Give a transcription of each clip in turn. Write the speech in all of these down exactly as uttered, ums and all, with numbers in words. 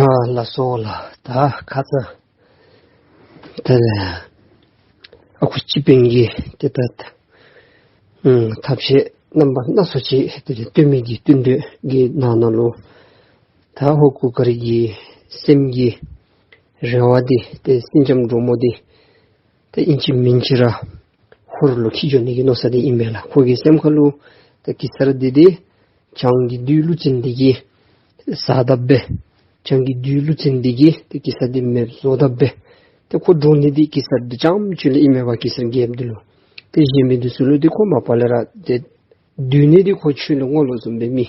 ཨ་ལགས་སོ་ལགས། ད་ཁ་ཙ་ད་ཨ་ཁུ་སྤྱི་དཔོན་གྱིས་ཏེ་ད་ཨམ་ཐབས་ཤེས་རྣམ་པ་སྣ་ཚོགས་ཅིག་ཏེ་སྟོན་མི་གི་བསྟུན་གྲོས་ཀྱི་ནང་ན་ལུ་ད་ཧོར་གུར་དཀར་གྱི་སེམས་ཀྱི་རེ་བ་འདི་ཏེ་སེང་ལྕམ་འབྲུག་མོ་འདི་ཏེ་ཨིན་ཅི་མིན་ཅི་ར་ཧོར་ལུ་འཁྱིད་འགྱོ་ནི་གི་མནོ་ས་འདི་ཨིན་མས་ལགས། ཁོ་གི་སེམས་ཁ་ལུ་ད་གེ་སར་འདི་འདི་བྱང་གི་བདུད་ཀླུ་བཙན་འདི་གིས་བཟའ་དཔ་སྦེ་བྱང་གི་བདུད་ཀླུ་བཙན་འདི་གིས་ཏེ་གེ་སར་འདི་མེདཔ་བཟོ་དཔ་སྦེ་ཏེ་ཁོ་འདྲོག་ནི་འདི་གེ་སར་འདི་རྐྱངམ་ཅིག་ལས་ཨིན་མས་པ། གེ་སར་རྒྱལཔོ་འདི་ལུ་ཏེ་གཞན་མི་འདི་ཚུ་ལུ་ཏེ་ཁོ་མ་པ་ལས་ར་ཏེ་སྡོད་ནི་འདི་ཁོ་ཆོས་ལུ་ངོ་ལོག་བཟུམ་སྦེ་མི་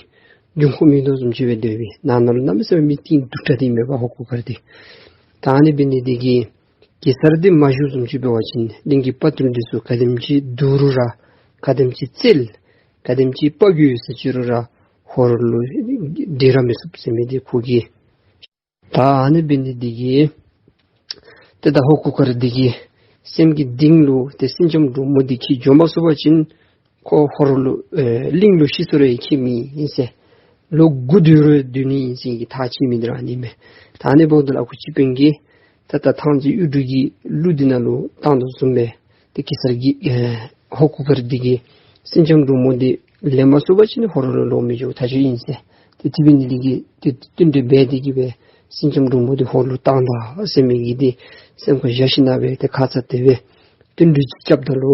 འབྱུང་ཁུངས་མེད་དོ་བཟུམ་ཅིག་སྦེ་སྡོད་པའི་ནང་ན་ལུ་གནམ་མེད་ས་མེད་མི་གཏིང་སྡུག་དྲགས་འདི་ཨིན་མས་པ་ཧོར་གུར་དཀར་འདི། ད་ཨ་ནི་འབད་ནི་འདི་གིས་གེ་སར་འདི་མ་བཞུགས་བཟུམ་ཅིག་འབད་བ་ཅིན་གླིང་གི་དཔའ་རྟུལ་འདི་ཚུ་ག་དེམ་ཅིག་སྡུག་རུང་ར་ག་དེམ་ཅིག་རྩལ་ག་དེམ་ཅིག་དཔའ་རྒོད་ཡོད་ཟེར་ཅི་རུང་ར་ཧོར་ལུ་སྡོད་ར་མི་ཚུགས་ཟེར་མི་འདི་ཁོ་གིས། ད་ཨ་ནི་འབད་ནི་འདི་གིས་ཏེ་ད་ཧོར་གུར་དཀར་འདི་གི་སེམས་ཀྱི་གཏིང་ལུ་ཏེ་སེང་ལྕམ་འབྲུག་མོ་འདི་འཁྱིད་འགྱོ་མ་ཚུགས་པ་ཅིན་ཁོ་ཧོར་ལུ་ཨེ་གླིང་ལུ་ཤི་སོང་རུང་ཡང་ཁྱད་མེད་ཨིན་ཟེར། ལོ་དགུ་སྡོད་རུང་སྡོད་ནི་ཨིན་ཟེར་གྱི་ཐག་བཅད་མི་འདི་ར་ཨ་ནི་མས། ད་ཨ་ནི་འབདཝ་ད་ལུ་ཨ་ཁུ་སྤྱི་དཔོན་གྱིས་ད་ད་ཐང་རྩེ་གཡུ་འབྲུག་གི་གླུ་འདི་ནང་ལུ་བཏང་དོ་བཟུམ་སྦེ་ཏེ་གེ་སར་གྱིས་ཨེ་ཧོར་གུར་དཀར་འདི་གིས་སེང་ལྕམ་འབྲུག་མོ་འདི་ལེན་མ་ཚུགས་པ་ཅིན་ཧོར་ལུ་ལོག་མི་འགྱོ་ཐག་ཆོད་ཨིན་ཟེར། ཏེ་དེ་འབད་ནི་འདི་གིས་ཏེ་བསྟུན་གྲོས་འབད་དེ་གིས་སྦེ་སེང་ལྕམ་འབྲུག་མོ་འདི་ཧོར་ལུ་བཏང་ད་ཟེར་མི་གི་འདི་སེམས་ཁར་བཞག་ཞིནམ་ལས་སྦེ་ཏེ་ཁ་ཙ་དེ་སྦེ་བསྟུན་གྲོས་ཅིག་རྐྱབ་ད་ལུ་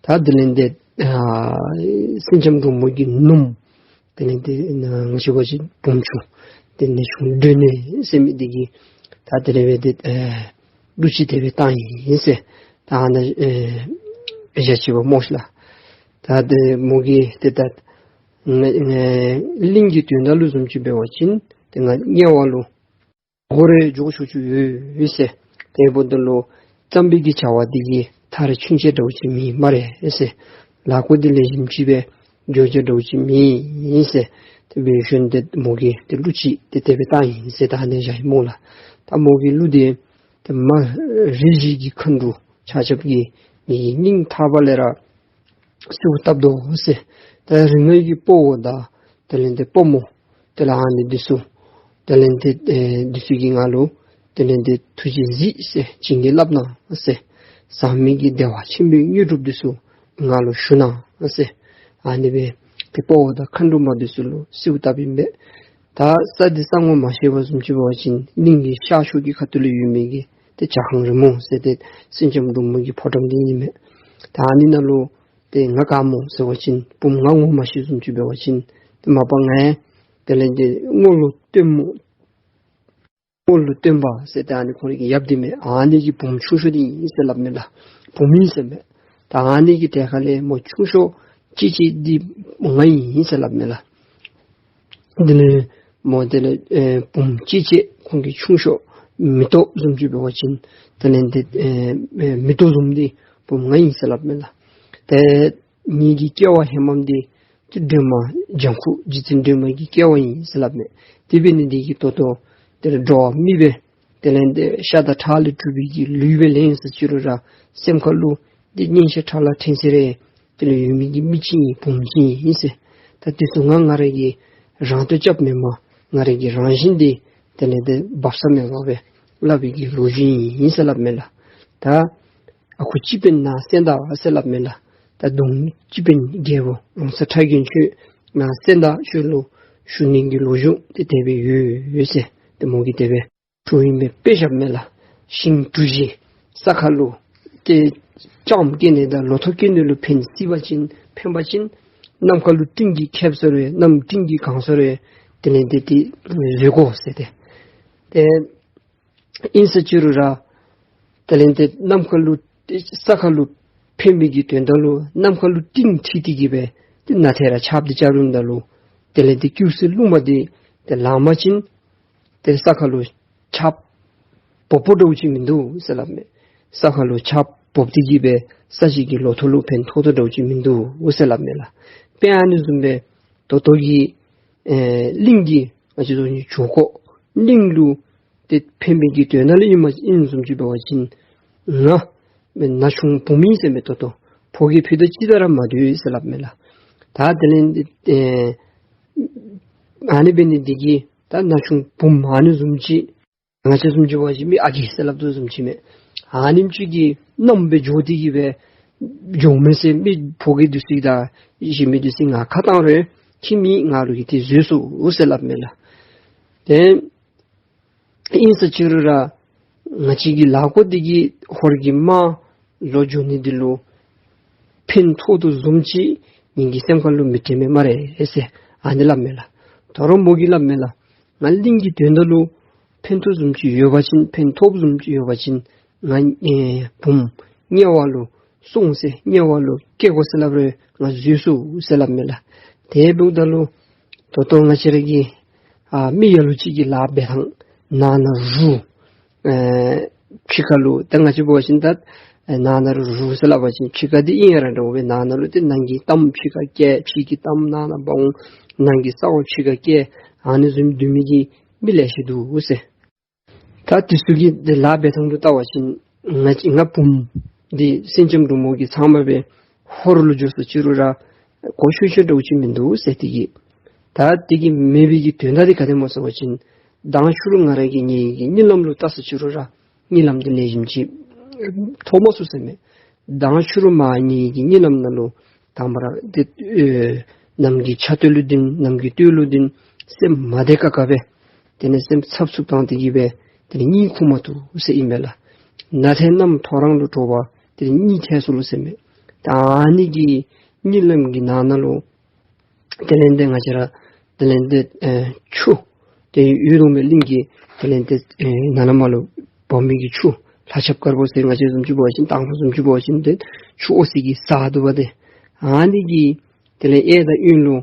ད་དེ་ལས་ཏེ་ཨ་སེང་ལྕམ་འབྲུག་མོ་གི་ནུམོ་དེ་ལས་ཏེ་ང་བཅས་འབད་བ་ཅིན་བུམོ་ཆུང་དེ་ནེའུ་ཆུང་སྒྲོན་ནེ་ཟེར་མི་འདི་གིས་ད་དེ་ལས་སྦེ་ཏེ་ཨེ་གླུ་ཅིག་དེ་སྦེ་བཏང་ཡི་ཟེར། ད་ཨ་ནཱ་ཨེ་བཞག་ཅི་པ་སྨོ་ཤིག་ལགས། ད་ཏེ་མོ་གིས་ཏེ་ད་ང་ང་གླིང་གི་དོན་དག་ལུ་བཟུམ་ཅིག་འབད་བ་ཅིན་ཏེ་ང་དམྱལ་བ་ལུ་འགོར་རེ་འགྱོ་ཆོག་ཆོ་ཡོད་ཟེར། དེ་འབདཝ་ད་ལུ་བརྩམ་པའི་གི་བྱ་བ་འདི་གིས་མཐར་ཕྱིན་ཅིག་འདྲཝ་ཅིག་མེད་སྨ་རེ་ཟེར། ལཱ་འགོ་འདི་ལེགས་ཤོམ་ཅིག་སྦེ་འགྱོ་ཅིག་འདྲཝ་ཅིག་མེད་ཟེར། དེ་འབད་ཞིནམ་ཏེ་མོ་གིས་ཏེ་གླུ་ཅིག་ཏེ་དེ་སྦེ་བཏང་ཡི་ཟེར། ད་ཨ་ནཱ་བཞག་ཡི་སྨོ་ལགས། ད་མོ་གི་གླུ་འདི་ཏེ་མ་རིགས་བཞི་གི་མཁའ་འགྲོ་ཆ་ཁྱབ་ཀྱིས་ངེའི་སྙིང་ཐག་པ་ལས་ར་གསོལཝ་བཏབ་དོ་ཟེར། ད་རིགས་ལྔ་གི་དཔའ་བོ་དང་དེ་ལས་ཏེ་དཔའ་མོ་དེ་ལས་ཨ་ནི་འདི་ཚུ་དེ་ལས་ཏེ་ཨེ་འདི་ཚུ་གིས་ང་ལུ་དེ་ལས་ཏེ་ཐུགས་རྗེ་གཟིགས་ཟེར། བྱིན་གྱིས་བརླབས་གནང་ཟེར། ཟག་མེད་ཀྱི་བདེ་བ་ཆེན་པོའི་དངོས་གྲུབ་འདི་ཚུ་ང་ལུ་ཞུ་གནང་ཟེར། ཨ་ནི་སྦེ་ཏེ་དཔའ་བོ་དང་མཁའ་འགྲོ་མ་འདི་ཚུ་ལུ་གསོལཝ་བཏབ་ཨིན་པས། ད་ས་འདི་ས་ངོ་མ་ཤེས་པ་བཟུམ་ཅིག་འབད་བ་ཅིན་གླིང་གི་ཤར་ཕྱོགས་ཀྱི་ཁ་ཐུག་ལུ་ཡོད་མི་གི་ཏེ་བྱ་ཁང་རིང་མོ་ཟེར་ཏེ་སེང་ལྕམ་འབྲུག་མོ་གི་ཕོ་བྲང་འདི་ཨིན་མས། ད་ཨ་ནི་ནང་ལུ་ཏེ་ང་ག་སྨོ་ཟེར་བ་ཅིན་བུམོ་ང་ངོ་མ་ཤེས་བཟུམ་ཅིག་འབད་བ་ཅིན་ཏེ་མ་པ་ང་ཡང་དེ་ལས་ཏེ་རྔོག་ལུ་སྟོན་མོ་རྔོག་ལུ་སྟོན་པ་ཟེར་ཏེ་ཨ་ནི་ཁོང་རའི་གི་ཡབ་འདི་མས། ཨ་ནི་གི་བུམོ་ཆུང་ཤོས་འདི་ཨིན་ཟེར་སླབ་མས་ལགས། བུམོ་ཨིན་ཟེར་མས། ད་ཨ་ནི་གི་གྲལ་ཁ་ལས་མོ་ཆུང་ཤོས་གཅེས་གཅེས་འདི་ང་ཨིན་ཟེར་སླབ་མས་ལགས། དེ་ལས་མོ་དེ་ལས་ཨེ་བུམོ་གཅེས་གཅེས་ཁོང་གི་ཆུང་ཤོས་མེ་ཏོག་བཟུམ་ཅིག་འབད་བ་ཅིན་དེ་ལས་ཏེ་ཨེ་མེ་ཏོག་བཟུམ་འདི་བུམོ་ང་ཨིན་ཟེར་སླབ་མས་ལགས། ཏེ་ངེ་གི་སྐྱེ་བ་ཧེ་མམ་འདི་ཏེ་སྒྲོལ་མ་ལྗང་ཁུ་རྗེ་བཙུན་སྒྲོལ་མ་གི་སྐྱེ་བ་ཨིན་ཟེར་སླབ་མས། དེ་འབད་ནི་འདི་གིས་ད་ལྟོ་དེ་ལས་འགྲོ་བ་མི་སྦེ་དེ་ལས་ཏེ་ཤ་དང་ཁྲག་ལས་གྲུབ་པའི་གི་ལུས་སྦེ་ལེན་ཟེར་ཅི་རུང་ར་སེམས་ཁ་ལུ་ཏེ་སྙིང་རྗེ་ཁྲག་ལ་ཕྲེང་ཟེར་རེ་དེ་ལས་ཡོད་མི་གི་མི་ཅིག་ཨིན་བུམོ་ཅིག་ཨིན་ཟེར། ད་དེ་ཚུ་ང་ང་ར་གིས་རང་བསྟོད་རྐྱབ་མེན་པར་ང་ར་གི་རང་བཞིན་འདི་དེ་ལས་ཏེ་སྦ་གསང་མེད་པར་སྦེ་སླབ་པའི་གི་ལོ་རྒྱུས་ཨིན་ཟེར་སླབ་མས་ལགས། ད་ཨ་ཁུ་སྤྱི་དཔོན་ནཱ་གསན་ད་ཟེར་སླབ་མས་ལགས། ད་གདོང་སྤྱི་དཔོན་རྒྱལ་པོ་རོང་ཚ་ཁྲ་རྒན་ཁྱོད་ནཱ་གསན་ད། ཁྱོད་ལུ་ཞུ་ནི་གི་ལོ་རྒྱུས་འདི་དེ་སྦེ་ཡོད་ཟེར་ཏེ་མོ་གིས་དེ་སྦེ་ཞུཝ་ཨིན་པས་ཟེར་སླབ་མས་ལགས། ཤིང་གྲུ་བཞི་ས་ཁ་ལུ་ཏེ་ལྕངམ་སྐྱེ་ནི་དང་ལོ་ཐོག་སྐྱེ་ནི་ལུ་ཕན་སྲིད་པ་ཅིན་ཕན་པ་ཅིན་ནམ་མཁའ་ལུ་སྤྲིན་གྱིས་ཁེབས་སོང་རུང་ནམ་སྤྲིན་གྱིས་གང་སོང་རུང་དེ་ལས་ཏེ་དེ་བཟོད་དགོ་ཟེར་ཏེ། ཏེ་ཨིན་ཟེར་ཅི་རུང་ར་དེ་ལས་ཏེ་ནམ་མཁའ་ལུ་ཏེ་ས་ཁ་ལུ་ཕན་པའི་གི་དོན་དག་ལུ་ནམ་མཁའ་ལུ་སྤྲིན་འཁྲིགས་ཏེ་གིས་སྦེ་ཏེ་ནཱ་ཏེ་ར་ཆརཔ་འདི་རྐྱབ་རུང་ད་ལུ་དེ་ལས་ཏེ་སྐྱུར་སེར་རླུང་མ་འདི་ཏེ་ལང་པ་ཅིན་ཏེ་ས་ཁ་ལུ་ཆརཔ་འབོ་འབོཝ་འདྲཝ་ཅིག་མིན་འདུག་ཟེར་སླབ་མས། ས་ཁ་ལུ་ཆརཔ་འབོ་སྟེ་གིས་སྦེ་ས་གཞི་གི་ལོ་ཐོག་ལུ་ཕན་ཐོགས་ཐོགས་འདྲཝ་ཅིག་མིན་འདུག་ཟེར་སླབ་མས་ལགས། དཔེ་ཨ་ནི་བཟུམ་སྦེ་ད་ལྟོ་གི་ཨེ་གླིང་གི་ང་བཅས་ར་གི་ཇོ་ཁོ་གླིང་ལུ་ཏེ་ཕན་པའི་གི་དོན་དག་ལུ་ཨིན་མ་ཨིན་བཟུམ་ཅིག་འབད་བ་ཅིན་ང་ན་ཆུང་བུམོ་ཨིན་ཟེར་མས། ད་ལྟོ་ཕོ་སྐྱེས་ཕུད་རྡོག་གཅིག་དང་ར་མ་འདུག་ཟེར་སླབ་མས་ལགས། ད་དེ་ལས་ཏེ་ཨ་ནི་འབད་ནི་འདི་གིས་ད་ན་ཆུང་བུམོ་ཨ་ནི་བཟུམ་ཅིག་ ང་བཅས་བཟུམ་ཅིག་འབད་བ་ཅིན་མི་ཨ་རྒས་ཟེར་སླབ་དོ་བཟུམ་ཅིག་མས། ཨ་ནེམ་ཅིག་གི་མནའམ་སྦེ་འགྱོ་སྟེ་གི་སྦེ་འགྱོཝ་མས་ཟེར། མི་ཕོ་རྒས་འདི་ཚུ་དང་གཞན་མི་འདི་ཚུ་ང་ཁ་བཏང་རུང་ཁྱིམ་གྱིས་ང་ལུ་གིས་འདི་བཟོ་ཚུགས་ཟེར་སླབ་མས་ལགས། ཏེ་ཨིན་ཟེར་ཅི་རུང་ར་ང་བཅས་ཀྱི་ལཱ་འགོ་འདི་གིས་ཧོར་གྱི་དམག་ལོག་འགྱོ་ནི་འདི་ལུ་ཕན་ཐོགས་དོ་བཟུམ་ཅིག་ངེ་གི་སེམས་ཁ་ལུ་མི་དྲན་མས་སྨ་རེ་ཟེར་ཨ་ནི་སླབ་མས་ལགས། དོ་རུང་མོ་གིས་སླབ་མས་ལགས། ང་གླིང་གི་དོན་དག་ལུ་ཕན་ཐོགས་བཟུམ་ཅིག་ཡོད་པ་ཅིན་ཕན་ཐོགས་བཟུམ་ཅིག་ཡོད་པ་ཅིན་ང་ཨེ་བུམོ་དམྱལ་བ་ལུ་སོང་ཟེར་དམྱལ་བ་ལུ་སྐྱེ་དགོ་ཟེར་སླབ་རུང་ང་བཟོད་ཚུགས་ཟེར་སླབ་མས་ལགས། དེ་འབདཝ་ད་ལུ་ད་ལྟོ་ང་བཅས་ར་གི་ཨ་མི་ལ་ལུ་ཅིག་གི་ལཱ་འབད་ཐངས་ནང་ན་རུ་ཨེ་ཕྱི་ཁ་ལུ་ད་ང་བཅས་འབད་བ་ཅིན་ད་ཨེ་ནང་ན་རུ་རུ་ཟེར་སླབ་པ་ཅིན་ཕྱི་ཁ་འདི་ཨིན་ར་འདྲཝ་སྦེ་ནང་ན་ལུ་ཏེ་ནང་གི་གཏམ་ཕྱི་ཁར་བསྐྱལ། ཕྱི་གི་གཏམ་ནང་ན་འབག་འོང་། ནང་གི་ས་འོག་ཕྱི་ཁར་བསྐྱལ། ཨ་ནི་བཟུམ་སྡོད་མི་གི་མི་ལེ་ཤ་འདུག་ཟེར། ད་འདི་ཚུ་གི་འདི་ལཱ་འབད་ཐངས་ལུ་བལྟ་བ་ཅིན་ང་ང་བུམོ་འདི་སེང་ལྕམ་འབྲུག་མོ་གིས་ཚང་མ་སྦེ་ཧོར་ལུ་འགྱོ་ཟེར་ཅི་རུང་ར་གོ་ཆོད་ཆོད་འདྲཝ་ཅིག་མིན་འདུག་ཟེར། དེ་གིས་ད་དེ་གིས་མེད་པའི་གི་དོན་དག་འདི་ག་དེ་སྨོ་ཟེར་བ་ཅིན་མདང་ཕྱི་རུ་ང་ར་གིས་ངེ་གི་གཉིད་ལམ་ལུ་བལྟ་ཟེར་ཅི་རུང་ར་གཉིད་ལམ་འདི་ལེགས་ཤོམ་ཅིག་མཐོང་མ་ཚུགས་ཟེར་མས། མདང་ཕྱི་རུ་མར་ངེ་གི་གཉིད་ལམ་ནང་ལུ་དང་པ་ར་འདི་ཨེ་ནམ་གྱི་ཆ་སྟོད་ལུ་བདུན་ནམ་གྱི་སྟོད་ལུ་བདུན་སེམས་མ་བདེ་ཁག་ཁ་སྦེ་དེ་ལས་སེམས་འཚབ་འཚུབ་བཏང་སྟེ་གི་སྦེ་དེ་ལས་གཉིད་ཁུག་མ་བཏུབ་ཟེར་ཨིན་པས་ལགས། ན་ཐལ་གནམ་ཐོ་རངས་ལུ་འདྲོག་པ་དེ་ལས་གཉིད་ཐལ་སོ་ལོ་ཟེར་མས། ད་ཨ་ནི་གི་གཉིད་ལམ་གྱི་ནང་ན་ལུ་དེ་ལས་འདི་ང་བཅས་ར་དེ་ལས་འདི་ཨེ་ཆུ་དེ་ཡོད་དོ་མས། གླིང་གི་དེ་ལས་འདི་ཨེ་ནང་ན་མར་ལུ་འབབ་མི་གི་ཆུ་ལྷ་ཆབ་དཀར་པོ་ཟེར་ང་བཅས་བཟུམ་ཅིག་འབད་བ་ཅིན་དང་ཕུ་བཟུམ་ཅིག་འབད་བ་ཅིན་དེ་ཆུ་འོ་སི་གི་ས་འདུག་པ་དེ། ཨ་ནི་གི་དེ་ལས་གཡས་དང་གཡོན་ལུ་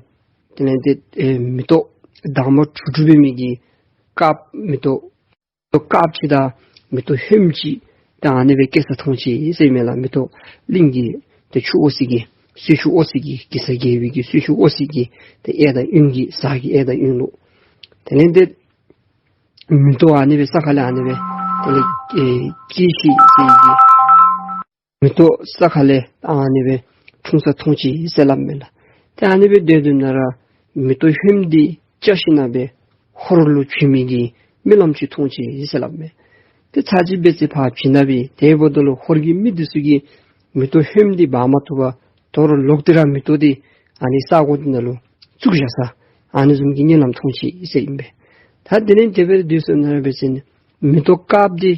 དེ་ལས་འདི་ཨེ་མེ་ཏོག་དྭངས་མ་དྲུག་དྲུག་འབད་མི་གི་དཀརཔོ་མེ་ཏོག་མེ་ཏོག་དཀརཔོ་ཅིག་དང་མེ་ཏོག་ཧོནམ་ཅིག་ད་ཨ་ནི་སྦེ་སྐྱེ་ས་མཐོང་ཅི་ཟེར་མས་ལགས། མེ་ཏོག་གླིང་གི་ཏེ་ཆུ་འོ་སི་གི་སྲོད་ཆུ་འོ་སི་གི་གེ་སར་རྒྱལ་པོའི་གི་སྲོད་ཆུ་འོ་སི་གི་ཏེ་གཡས་དང་གཡོན་གྱི་ས་གི་གཡས་དང་གཡོན་ལུ། དེ་ལས་འདི་མེ་ཏོག་ཨ་ནི་སྦེ་ས་ཁ་ལས་ཨ་ནི་སྦེ་དེ་ལས་ཨེ་སྐྱེས་ཅི་ཟེར་གི་མེ་ཏོག་ས་ཁ་ལས་ཨ་ནི་སྦེ་འཁྲུངས་ས་མཐོང་ཅི་ཟེར་སླབ་མས་ལགས། ཏེ་ཨ་ནི་སྦེ་སྡོད་སྡོད་ན་ར་མེ་ཏོག་ཧོནམ་འདི་བཅག་ཞིནམ་སྦེ་ཧོར་ལུ་བྱོན་མི་གི་རྨི་ལམ་ཅིག་མཐོང་ཅི་ཟེར་སླབ་མས། ཏེ་ཚར་གཅིག་འབད་ཚེ་ཕར་བྱོན་ན་སྦེ་དེ་འབདཝ་ད་ལུ་ཧོར་གྱི་མི་འདི་ཚུ་གིས་མེ་ཏོག་ཧོནམ་འདི་འབག་མ་བཏུབ་པར་དོ་རུང་ལོག་སྟེ་ར་མེ་ཏོག་འདི་ཨ་ནི་ས་གོ་འདི་ནང་ལུ་བཙུགས་བཞག་ས་ཨ་ནི་བཟུམ་གྱི་རྨི་ལམ་མཐོང་ཅི་ཟེར་ཨིན་པས། ད་དེ་ལས་དེ་སྦེ་སྡོད་སོང་ན་ར་འབད་ཚེ་མེ་ཏོག་དཀརཔོ་འདི་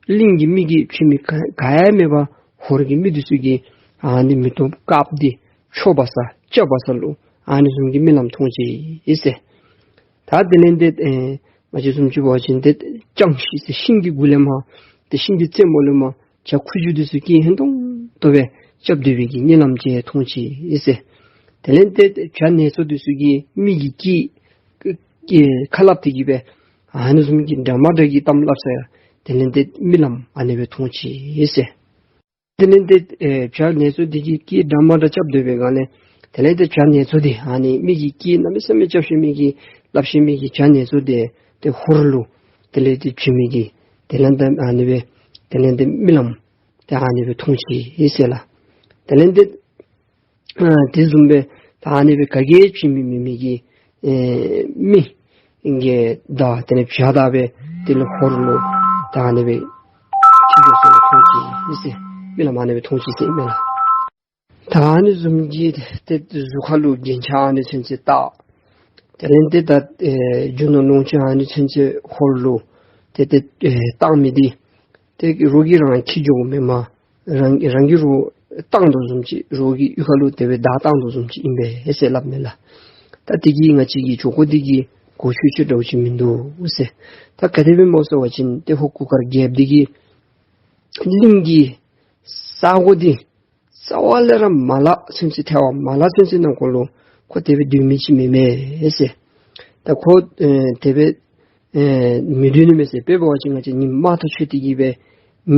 གླིང་གི་མི་གིས་བྱིན་མི་ག་ག་ཡང་མེད་པར་ཧོར་གྱི་མི་འདི་ཚུ་གིས་ཨ་ནི་མེ་ཏོག་དཀརཔོ་འདི་འཕྱོག་འབག་ས་རྐྱབ་འབག་ས་ལུ་ཨ་ནི་བཟུམ་གྱི་རྨི་ལམ་མཐོང་ཅི་ཟེར། ད་དེ་ལས་འདི་ཨེ་ང་བཅས་བཟུམ་ཅིག་འབད་བ་ཅིན་འདི་ལྕང་ཤིང་ཟེར་ཤིང་གི་གུ་ལས་མར་ཏེ་ཤིང་གི་རྩེ་མོ་ལས་མར་བྱ་ཁུ་བྱུག་འདི་ཚུ་སྐད་ཧན་ཏོང་ཏོ་སྦེ་རྐྱབ་སྡོད་པའི་གི་རྨི་ལམ་ཅིག་མཐོང་ཅི་ཟེར། དེ་ལས་འདི་བྱ་ནེ་ཙོ་འདི་ཚུ་གིས་མི་གི་སྐད་ཀྱི་ཁ་སླབ་སྟེ་གི་སྦེ་ཨ་ནི་བཟུམ་གྱི་འདྲ་མ་འདྲ་གི་གཏམ་སླབ་ས་ཡང་དེ་ལས་འདི་རྨི་ལམ་ཨ་ནི་སྦེ་མཐོང་ཅི་ཟེར། དེ་ལས་འདི་ཨེ་བྱ་ནེ་ཙོ་འདི་གིས་སྐད་འདྲ་མ་འདྲ་རྐྱབ་སྡོད་པའི་སྒང་ལས་དེ་ལས་འདི་བྱ་ནེ་ཙོ་འདི་ཨ་ནི་མི་གི་སྐད་གནམ་མེད་ས་མེད་རྐྱབ་ཤེས་མི་གི་སླབ་ཤེས་མི་གི་བྱ་ནེ་ཙོ་འདི་ཏེ་ཧོར་ལུ་དེ་ལས་འདི་བྱོན་མི་གི་དེ་ལས་འདི་ཨ་ནི་སྦེ་དེ་ལས་འདི་རྨི་ལམ་ཏེ་ཨ་ནི་སྦེ་མཐོང་ཅི་ཟེར་ལགས། དེ་ལས་འདི་ཨ་དེ་བཟུམ་སྦེ་ད་ཨ་ནི་སྦེ་ག་གིས་བྱིན་མི་མེད་མི་གི་ཨེ་མི་གི་དང་དེ་ལས་བྱ་དང་སྦེ་དེ་ལས་ཧོར་ལུ་ད་ཨ་ནི་སྦེ་ཕྱི་འགྱོ་ས་ལུ་མཐོང་ཅི་ཟེར། རྨི་ལམ་ཨ་ནི་སྦེ་མཐོང་ཅི་ཟེར་མས་ལགས། ད་ཨ་ནི་བཟུམ་གྱི་ཏེ་གཟུགས་ཁ་ལུ་རྒྱན་ཆ་ཨ་ནི་ཚུན་ཚོད་བཏགས། དེ་ལས་ཏེ་ད་ཨེ་རྒྱུ་ནོར་ལོངས་སྤྱོད་ཨ་ནི་ཚུན་ཚོད་ཧོར་ལུ་ཏེ་ཏེ་ཨེ་བཏང་མི་འདི་ཏེ་རོགས་ཀྱིས་རང་འཁྱིད་འགྱོཝ་མེན་པར་རང་རང་གིས་རོགས་བཏང་དོ་བཟུམ་ཅིག་རོགས་ཀྱི་གཡུས་ཁ་ལུ་དེ་སྦེ་བདའ་བཏང་དོ་བཟུམ་ཅིག་ཨིན་པས་ཟེར་སླབ་མས་ལགས། ད་དེ་གིས་ང་བཅས་ཀྱི་འགྱོ་སྒོ་འདི་གི་གོ་ཆོད་ཆོད་འདྲཝ་ཅིག་མིན་འདུག་ཟེར། ད་ག་དེ་སྦེ་སྨོ་ཟེར་བ་ཅིན་ཏེ་ཧོར་གུར་དཀར་རྒྱལཔོ་འདི་གིས་གླིང་གི་ས་གོ་འདི་རྩ་བ་ལས་ར་མ་བརླག་ཚུན་ཚོད་ཐལ་བ་མ་བརླག་ཚུན་ཚོད་ནང་འཁོད་ལུ་ཁོ་དེ་སྦེ་སྡོད་མི་ཅིག་མེན་མས་ཟེར། ད་ཁོ་ཨེ་དེ་སྦེ་ཨེ་མི་སྡོད་ནི་མས་ཟེར། དཔེ་འབད་བ་ཅིན་ང་བཅས་ཉིམ་དམར་ཐོག་ཆོད་དེ་གི་སྦེ་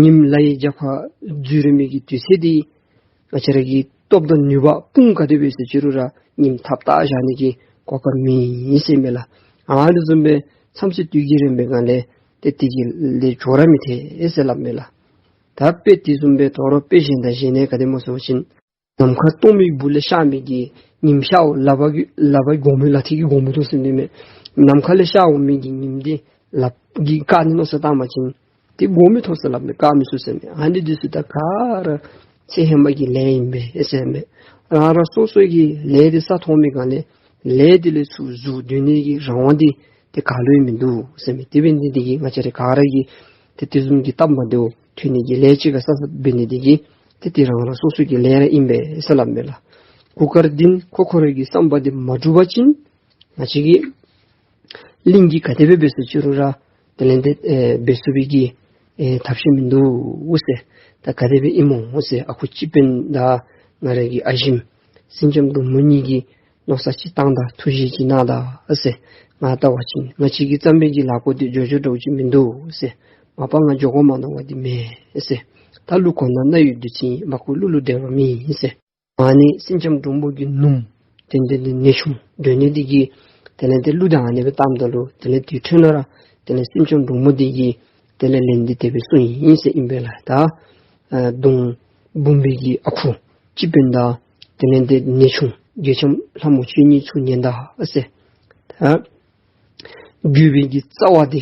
ཉིམ་ལ་ཡི་རྒྱབ་ཁར་འཛུལ་རན་མི་གི་དུས་ཚོད་འདི་ང་བཅས་ར་གི་སྟོབས་དང་ནུས་པ་དཔུང་ག་དེ་སྦེ་ཟེར་ཅི་རུང་ར་ཉིམ་ཐགཔ་བཏགས་བཞག་ནི་གི་གོ་སྐབས་མེད་ཟེར་མས་ལགས། ཨ་ནི་བཟུམ་སྦེ་མཚམས་ཚོད་དུས་ཀྱིས་རན་པའི་སྒང་ལས་ཏེ་དེ་གི་ལས་འགྱོ་ར་མི་ཐེག་ཟེར་སླབ་མས་ལགས། ད་དཔེ་དེ་བཟུམ་སྦེ་དོ་རུང་དཔེ་གཞན་དང་གཞན་ནི་ག་དེ་སྨོ་ཟེར་བ་ཅིན་ནམ་མཁའ་སྟོང་པའི་སྦུག་ལས་ཤར་མི་གི་ཉིམ་ཤརཝ་ལག་པ་གི་ལག་པ་གོང་མོ་ལག་མཐིལ་གྱི་གོང་མོ་ཐོག་ཟེར་ནི་མས། ནམ་མཁའ་ལས་ཤར་འོང་མི་གི་ཉིམ་འདི་ ལགཔ་གིས་བཀག་ནི་མནོ་བསམ་བཏང་བ་ཅིན་ཏེ་འགོག་མི་ཐོབ་ཟེར་སླབ་མས། བཀག་མི་ཚུགས་ཟེར་མས། ཨ་ནི་འདི་ཚུ་ད་ག་ར་ཚེ་ཧེ་མ་གི་ལས་ཨིན་པས་ཟེར་མས། རང་རང་སོ་སོ་གི་ལས་འདི་བསགས་ཐོབ་མི་སྒང་ལས་ལས་འདི་ལས་ཚུར་འཛུལ་སྡོད་ནི་གི་རང་དབང་འདི་ཏེ་ག་ལུ་ཡང་མིན་འདུག་ཟེར་མས། དེ་འབད་ནི་འདི་གིས་ང་བཅས་ར་ག་ར་གིས་ཏེ་དེ་བཟུམ་གྱི་སྟབས་མ་བདེཝ་ཐོན་ནི་གི་ལས་ཅིག་ཁར་བསགས་བསགསཔ་འབད་ནི་འདི་གིས་ཏེ་དེ་རང་རང་སོ་སོ་གི་ལས་ར་ཨིན་པས་ཟེར་སླབ་མས་ལགས། གུར་དཀར་འདི་ཁོ་ཁོ་རའི་གི་བསམ་པ་འདི་མ་འགྲུབ་པ་ཅིན་ང་བཅས་ཀྱིས་གླིང་གིས་ག་དེ་སྦེ་འབད་ཟེར་ཅི་རུང་ར་དེ་ལས་ཏེ་ཨེ་འབད་ཚུགས་པའི་གི་ཨེ་ཐབས་ཤེས་མིན་འདུག་ཟེར། ད་ག་དེ་སྦེ་ཨིན་མོ་ཟེར། ཨ་ཁུ་སྤྱི་དཔོན་དང་ང་རའི་གི་ཨ་ཞིམ་སེང་ལྕམ་འབྲུག་མོ་གཉིས་ཀྱིས་མནོ་བསམ་ཅིག་བཏང་ད། ཐུགས་བཞེད་ཅིག་གནང་ད་ཟེར། ང་བལྟ་བ་ཅིན་ང་བཅས་ཀྱིས་བརྩམས་པའི་གི་ལཱ་འགོ་འདི་འགྱོ་འགྱོ་འདྲཝ་ཅིག་མིན་འདུག་ཟེར། མ་པ་ང་འགྱོ་དགོ་མ་མནོ་བ་འདི་མེད་ཟེར། ད་ལུ་གོ་ན་རྣ་ཡི་བདུད་རྩི། མ་གོ་གླུ་ལུ་འགྲེལ་བ་མེད་ཟེར། ཨ་ནི་སེང་ལྕམ་འབྲུག་མོ་གི་ནུམོ་དེ་འདི་ནི་ནེའུ་ཆུང་སྡོད་ནི་འདི་གིས་དེ་ལས་ཏེ་གླུ་འདི་ཨ་ནི་སྦེ་བཏངམ་ད་ལུ་དེ་ལས་དེ་འཕྲོ་ནང་ར་དེ་ལས་སེང་ལྕམ་འབྲུག་མོ་འདི་གིས་དེ་ལས་ལན་འདི་དེ་སྦེ་གསུངས་ཡི་ཟེར་ཨིན་པས་ལགས། ད་ཨ་གདོང་འབུམ་པའི་གི་ཨ་ཁུ་སྤྱི་དཔོན་དང་དེ་ལས་ཏེ་ནེའུ་ཆུང་རྒྱལ་ལྕམ་ལྷ་མོ་ཁྱེད་གཉིས་ཚུར་ཉན་ད་ཟེར། ད་རྒྱུད་པའི་གི་རྩ་བ་འདི་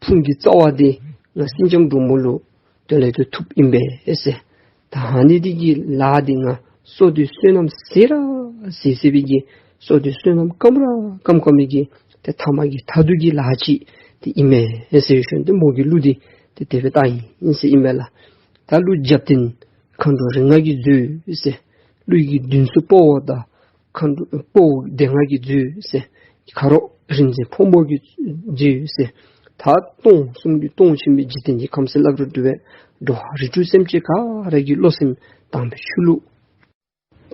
ཕུང་གི་རྩ་བ་འདི་ང་སེང་ལྕམ་འབྲུག་མོ་ལུ་དེ་ལས་ཏེ་ཐུགཔ་ཨིན་པས་ཟེར། ད་ཨ་ནི་འདི་གི་ལཱ་འདི་ང་བསོད་བདེ་བསོད་ནམས་ཟད་ར་ཟད་ཟད་པའི་གི་བསོད་བདེ་བསོད་ནམས་སྐམ་ར་སྐམ་སྐམ་མི་གི་ཏེ་ཐ་མ་གི་མཐའ་ཐུག་གི་ལཱ་ཅིག་འདི་ཨིན་མས་ཟེར་ཞུ་ནི། ཏེ་མོ་གིས་གླུ་འདི་ཏེ་དེ་སྦེ་བཏང་ཡི་ཟེར་ཨིན་པས་ལགས། ད་གླུ་རྒྱབ་རྟེན་མཁའ་འགྲོ་རིགས་ལྔ་གིས་མཛོད་ཟེར། ཀླུ་ཡི་གདུང་སྲས་དཔའ་བོ་དང་མཁའ་འགྲོ་དཔའ་བོ་སྡེ་ལྔ་གིས་མཛོད་ཟེར། ཁ་རོག་རིག་འཛིན་ཕོ་མོ་གིས་མཛོད་ཟེར། ད་སྟོང་གསུམ་གྱི་སྟོང་ཆེན་པོའི་འཇིག་རྟེན་གྱི་ཁམས་སུ་སླབ་རུང་འདྲ་བས། འགྲོ་བ་རིགས་དྲུག་སེམས་ཅན་ག་ར་གི་བློ་སེམས་དམ་པའི་ཆོས་ལུ་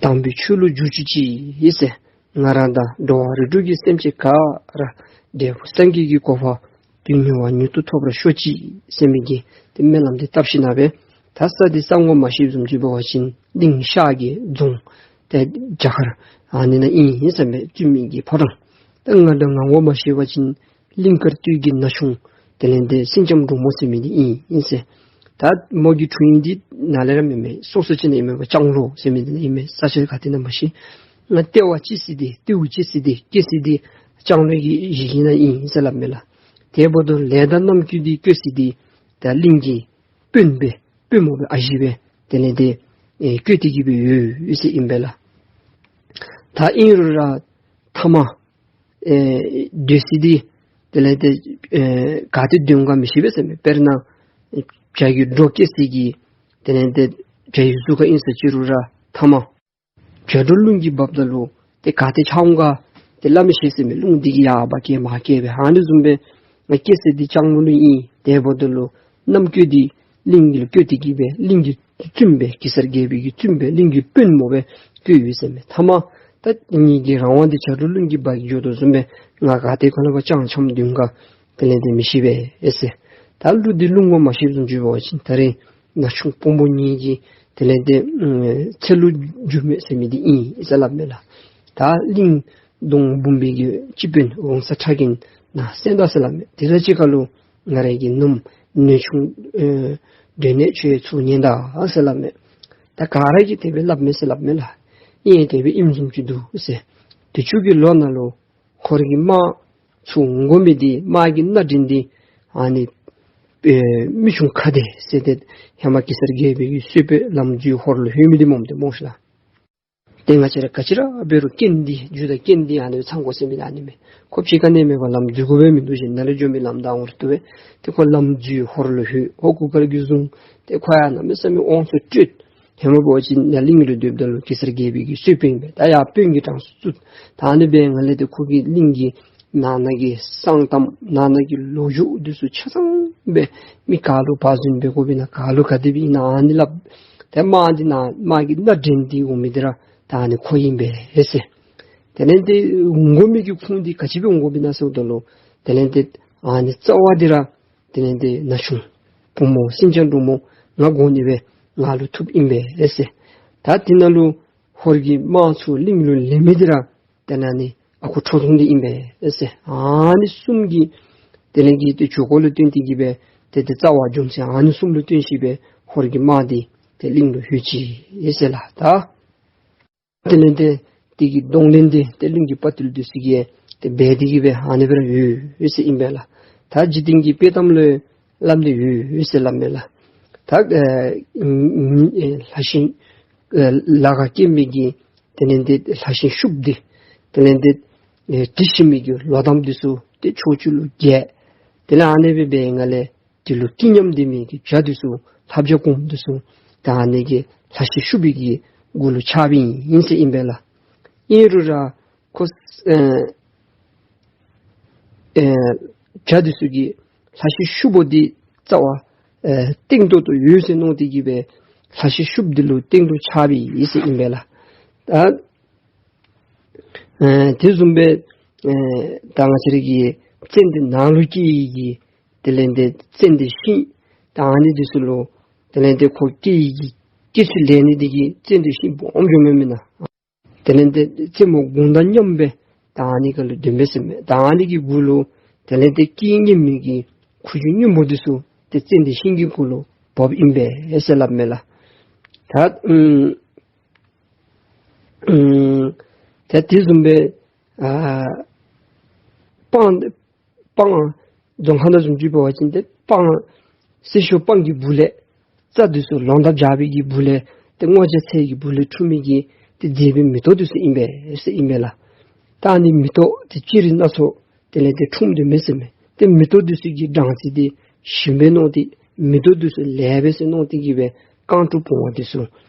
དམ་པའི་ཆོས་ལུ་བསྒྱུར་བཅུག་ཅིག་ཟེར། ང་ར་དང་འགྲོ་བ་རིགས་དྲུག་གི་སེམས་ཅན་ག་ར་འབྲས་བུ་སངས་རྒྱས་ཀྱི་གོ་འཕང་དུས་མྱུར་བ་མྱུར་དུ་ཐོབ་པར་ཤོག་ཅིག་ཟེར་མི་གི་ཏེ་སྨོན་ལམ་འདི་བཏབ་ཞིནམ་ལས་ད་ས་འདི་ས་ངོ་མ་ཤེསཔ་བཟུམ་ཅིག་འབད་བ་ཅིན་གླིང་ཤར་གྱི་རྫོང་ཏེ་རྒྱ་གར་ཨ་ནི་ནང་ཨིན་ཟེར་མས། བཙུན་མོའི་གི་ཕོ་བྲང་། ད་ང་དང་ང་ངོ་མ་ཤེས་པ་ཅིན་གླིང་དཀར་སྟོད་ཀྱི་ན་ཆུང་དེ་ལས་ཏེ་སེང་ལྕམ་འབྲུག་མོ་ཟེར་མི་འདི་ཨིན་ཨིན་ཟེར། ད་མོ་གི་འཁྲུངས་ཡུལ་འདི་ནཱ་ལས་ར་མེན་མས། སོ་སོ་ཅིག་ནང་ཨིན་མས་པ། ལྕང་ལོ་ཟེར་མི་འདི་ནང་ཨིན་མས། ས་ཆ་ག་ཏེ་ཨིན་ན་མ་ཤེས། ང་ལྟེ་བ་སྐྱེ་ས་འདི་ལྟེ་བ་སྐྱེ་ས་འདི་སྐྱེ་ས་འདི་ལྕང་ལོ་གི་གཞི་ནང་ཨིན་ཟེར་སླབ་མས་ལགས། དེ་འབདཝ་ད་ལས་དང་རྣམ་ཀུན་འདི་བཀོད་ས་འདི་ད་གླིང་གི་དཔོན་སྦེ་དཔོན་མོ་སྦེ་ཨ་ཞེ་སྦེ་དེ་ལས་ཏེ་ཨེ་བཀོད་དེ་གི་སྦེ་ཡོད་ཡོད་ཟེར་ཨིན་པས་ལགས། ད་ཨིན་རུང་ར་ཐ་མ་ཨེ་སྡོད་ས་འདི་དེ་ལས་ཏེ་ཨེ་ག་ཏེ་སྡོད་ག་མི་ཤེས་པས་ཟེར་མས། དཔེར་ན་བྱ་རྒོད་འདྲོག་སྐྱེ་ས་གི་དེ་ལས་ཏེ་བྱ་ཡི་གཟུགས་ཁར་ཨིན་ཟེར་ཅི་རུང་ར་ཐ་མ་བྱ་འདྲོག་རླུང་གིས་འབགཔ་ད་ལུ་ཏེ་ག་ཏེ་ཆགས་འོང་ག་ཏེ་སླབ་མི་ཤེས་ཟེར་མས། རླུང་འདི་གིས་ཡར་འབག་གེ་མར་གེ་སྦེ། ཨ་ནི་བཟུམ་སྦེ་ང་སྐྱེ་ས་འདི་ལྕང་ལོ་ལུ་ཨིན། དེ་འབདཝ་ད་ལུ་རྣམ་ཀུན་འདི་གླིང་གི་ལུ་བཀོད་དེ་གི་སྦེ་གླིང་གི་བཙུནམོ་སྦེ་གེ་སར་རྒྱལ་པོའི་གི་བཙུནམོ་སྦེ་གླིང་གི་དཔོན་མོ་སྦེ་བཀོད་ཡོད་ཟེར་མས། ཐ་མ་ད་ངེ་གི་རང་དབང་འདི་བྱ་འདྲོག་རླུང་གིས་འབག་འགྱོ་དོ་བཟུམ་སྦེ་ང་ག་ཏེ་ཁོ་ན་བ་ཅང་འཁྱམས་སྡོད་ག་དེ་ལས་ཏེ་མི་ཤེས་པས་ཨེ་ཟེར། ད་གླུ་འདི་གླུ་ངོ་མ་ཤེསཔ་བཟུམ་ཅིག་འབད་བ་ཅིན་ད་རེས་ན་ཆུང་སྤོ་བོ་ངེ་གི་དེ་ལས་ཏེ་ཚེ་ལོ་རྒྱུས་མེད་ཟེར་མི་འདི་ཨིན་ཟེར་སླབ་མས་ལགས། ད་གླིང་གདོང་འབུམ་པའི་གི་སྤྱི་དཔོན་ཝང་ས་ཁྲ་རྒན་ནཱ་གསན་ད་ཟེར་སླབ་མས། དེ་ལས་ཅིག་ཁར་ལུ་ང་རའི་གི་ནུམོ་ནེའུ་ཆུང་ཨེ་སྡོད་ནི་ཁྱོད་ཚུར་ཉན་ད་ཟེར་སླབ་མས། ད་ག་ར་གིས་དེ་སྦེ་སླབ་མས་ཟེར་སླབ་མས་ལགས། ཨིན་དེ་སྦེ་ཨིནམ་བཟུམ་ཅིག་འདུག་ཟེར། དེ་ཅིག་གི་ལོ་ནང་ལུ་ཧོར་གྱི་དམག་ཚུར་འོང་དགོ་མི་འདི་དམག་གི་སྣ་འདྲེན་འདི་ཨ་ནི་ཨེ་མི་ཆུང་ཁ་བདེ་ཟེར་ཏེ་ཧེ་མ་གེ་སར་རྒྱལ་པོའི་གི་གསོལ་དཔོན་ལམ་འཛོལ་ཧོར་ལུ་ལྷོད་མི་འདི་སྨོ་འདི་སྨོ་ཤིག་ལགས། ཏེ་ང་བཅས་ར་ག་ཅི་ར་འབད་རུང་རྐྱེན་འདི་རྒྱུ་དང་རྐྱེན་འདི་ཨ་ནི་ཚང་དགོ་ཟེར་མི་འདི་ཨ་ནི་མས། ཁོ་ཕྱི་ཁ་ནས་མེད་པར་ལམ་འཛོལ་དགོ་པའི་མི་འདུག་ཟེར། ནཱ་ལས་འགྱོ་མི་ལམ་བདའ་འོང་རུང་བཏུབ་པས། ཏེ་ཁོ་ལམ་འཛོལ་ཧོར་ལུ་ལྷོད། ཧོར་གུར་དཀར་གྱིས་བཟུང་། ཏེ་ཁོ་ཡང་གནམ་མེད་ས་མེད་དབང་ཚད་སྤྲོད། ཧེ་མ་འབད་བ་ཅིན་ཡར་གླིང་ལུ་སྡོདཔ་ད་ལུ་གེ་སར་རྒྱལ་པོའི་གི་གསོལ་དཔོན་ཨིན་པས། ད་ཡར་དཔོན་གྱི་གྲངས་སུ་ཚུད། ད་ཨ་ནི་སྦེ་ང་ལས་ཏེ་ཁོ་གིས་གླིང་གི་ནང་ན་གི་གསང་གཏམ་ནང་ན་གི་ལོ་རྒྱུས་འདི་ཚུ་ཆ་ཚང་སྦེ་མི་ག་ལུ་བ་ཟུན་འབད་དགོཔ་ཨིན་ན་ག་ལུ་ག་དེ་སྦེ་ཨིན་ན་ཨ་ནི་སླབ། ཏེ་དམག་འདི་ནང་དམག་གི་སྣ་འདྲེན་འདི་འོང་མི་འདི་ར་ད་ཨ་ནི་ཁོ་ཨིན་པས་ཟེར། དེ་ལས་ཏེ་འོང་དགོ་མི་གི་ཁུངས་འདི་ག་ཅི་སྦེ་འོང་དགོཔ་ཨིན་ན་ཟེརཝ་ད་ལུ་དེ་ལས་ཏེ་ཨ་ནི་རྩ་བ་འདི་ར་དེ་ལས་ཏེ་ན་ཆུང་བུམོ་སེང་ལྕམ་འབྲུག་མོ་ང་དགོ་ནི་སྦེ་ང་ལུ་ཐུགཔ་ཨིན་པས་ཟེར། ད་དེ་ནང་ལུ་ཧོར་གྱི་དམག་ཚུ་གླིང་ལུ་ལེན་མི་འདི་ར་དེ་ནང་ནི་ཨ་ཁུ་ཁྲོ་ཐུང་འདི་ཨིན་པས་ཟེར། ཨ་ནི་གསུམ་གྱི་དེ་ལས་ཀྱི་ཏེ་ཇུས་འགོ་ལུ་བསྟུན་ཏེ་གི་སྦེ་ཏེ་ཏེ་རྩ་བ་རྒྱུ་མཚན་ཨ་ནི་གསུམ་ལུ་བསྟུན་ཞིནམ་སྦེ་ཧོར་གྱི་དམག་འདི་ཏེ་གླིང་ལུ་ལྷོད་ཅི་ཟེར་ལགས། ད་དེ་ལས་ཏེ་དེ་གི་གདོང་ལེན་འདི་ཏེ་གླིང་གི་དཔའ་རྟུལ་འདི་ཚུ་གིས་ཏེ་འབད་དེ་གི་སྦེ་ཨ་ནི་སྦེ་ར་ཡོད་ཡོད་ཟེར་ཨིན་པས་ལགས། ད་འཇིག་རྟེན་གྱི་དཔེ་གཏམ་ལུ་སླབ་ནི་ཡོད་ཟེར་སླབ་མས་ལགས། ད་ཨེ་ཨེ་ལྷ་ཤིང་ཨེ་ལ་ཁ་སྐྱེས་མི་གི་དེ་ལས་འདི་ལྷ་ཤིང་ཤུབས་འདི་དེ་ལས་འདི་ཨེ་དྲི་ཞིམ་མི་གི་ལོ་འདབ་འདི་ཚུ་ཏེ་ཕྱོགས་བཅུ་ལུ་རྒྱས། དེ་ལས་ཨ་ནི་སྦེ་འབད་ཡི་ལས་དེ་ལུ་སྐྱིད་ཉམས་ལྡན་མི་གི་བྱ་འདི་ཚུ་ལྷ་བྱ་གུང་འདི་ཚུ་ད་ཨ་ནི་གི་ལྷ་ཤིང་ཤུབས་པའི་གི་གུ་ལུ་ཆགས་པའི་ཨིན་ཟེར་ཨིན་པས་ལགས། ཨིན་རུང་ར་ཁོ་ཨེ་ཨེ་བྱ་འདི་ཚུ་གིས་ལྷ་ཤིང་ཤུབས་པོ་འདི་རྩ་བ་ཨེ་བརྟན་ཏོག་ཏོ་ཡོད་ཟེར་མནོ་སྟེ་གིས་སྦེ་ལྷ་ཤིང་ཤུབས་འདི་ལུ་བརྟན་ཏོག་ཆགས་པའི་ཨིན་ཟེར་ཨིན་པས་ལགས། ད་ཨེ་དེ་བཟུམ་སྦེ་ཨེ་ད་ང་བཅས་ར་གི་ཙན་དན་ནང་ལུ་སྐྱེ་ཡི་གི་དེ་ལས་འདི་ཙན་དན་ཤིང་ད་ཨ་ནི་འདི་ཚུ་ལུ་དེ་ལས་འདི་ཁོ་སྐྱེ་ཡི་གི་སྐྱེ་ཚུལ་ལེན་ནི་འདི་གིས་ཙན་དན་ཤིང་སྦོམ་འགྱོཝ་མས་མེན་ན། དེ་ལས་འདི་རྩེ་མོ་དགུང་དང་མཉམ་སྦེ་ད་ཨ་ནི་ཁ་ལུ་འདོན་པས་ཟེར་མས། ད་ཨ་ནི་གི་གུ་ལུ་དེ་ལས་འདི་སྐྱེ་ཉམས་མི་གི་ཁུ་བྱུག་སྔོན་པོ་འདི་ཚུ་ཏེ་ཙན་དན་ཤིང་གི་གུ་ལུ་བབས་ཨིན་པས་ཟེར་སླབ་མས་ལགས། ད་ཨུམ་ཨུམ་ད་དེ་བཟུམ་སྦེ་ཨ་སྤང་སྤང་རྫོང་ཁ་ནང་བཟུམ་ཅིག་འབད་བ་ཅིན་ཏེ་སྤང་སེར་ཤོག་སྤང་གི་སྦུག་ལས་རྩྭ་འདི་ཚུ་ལོ་འདབ་རྒྱས་པའི་གི་སྦུག་ལས་ཏེ་སྔོ་སྐྱ་ཚལ་གྱི་སྦུག་ལས་འཁྲུངས་མི་གི་ཏེ་མཛེས་པའི་མེ་ཏོག་འདི་ཚུ་ཨིན་པས་ཟེར་ཨིན་པས་ལགས། ད་ཨ་ནི་མེ་ཏོག་ཏེ་ཅི་རིགས་སྣ་ཚོགས་དེ་ལས་ཏེ་འཁྲུངས་དོ་མས་ཟེར་མས། ཏེ་མེ་ཏོག་འདི་ཚུ་གི་སྦྲང་རྩི་འདི་ཞིམ་པས་མནོ་སྟེ་མེ་ཏོག་འདི་ཚུ་ལེགས་པས་ཟེར་མནོ་སྟེ་གིས་སྦེ་རྐང་དྲུག་བུང་བ་འདི་ཚུ་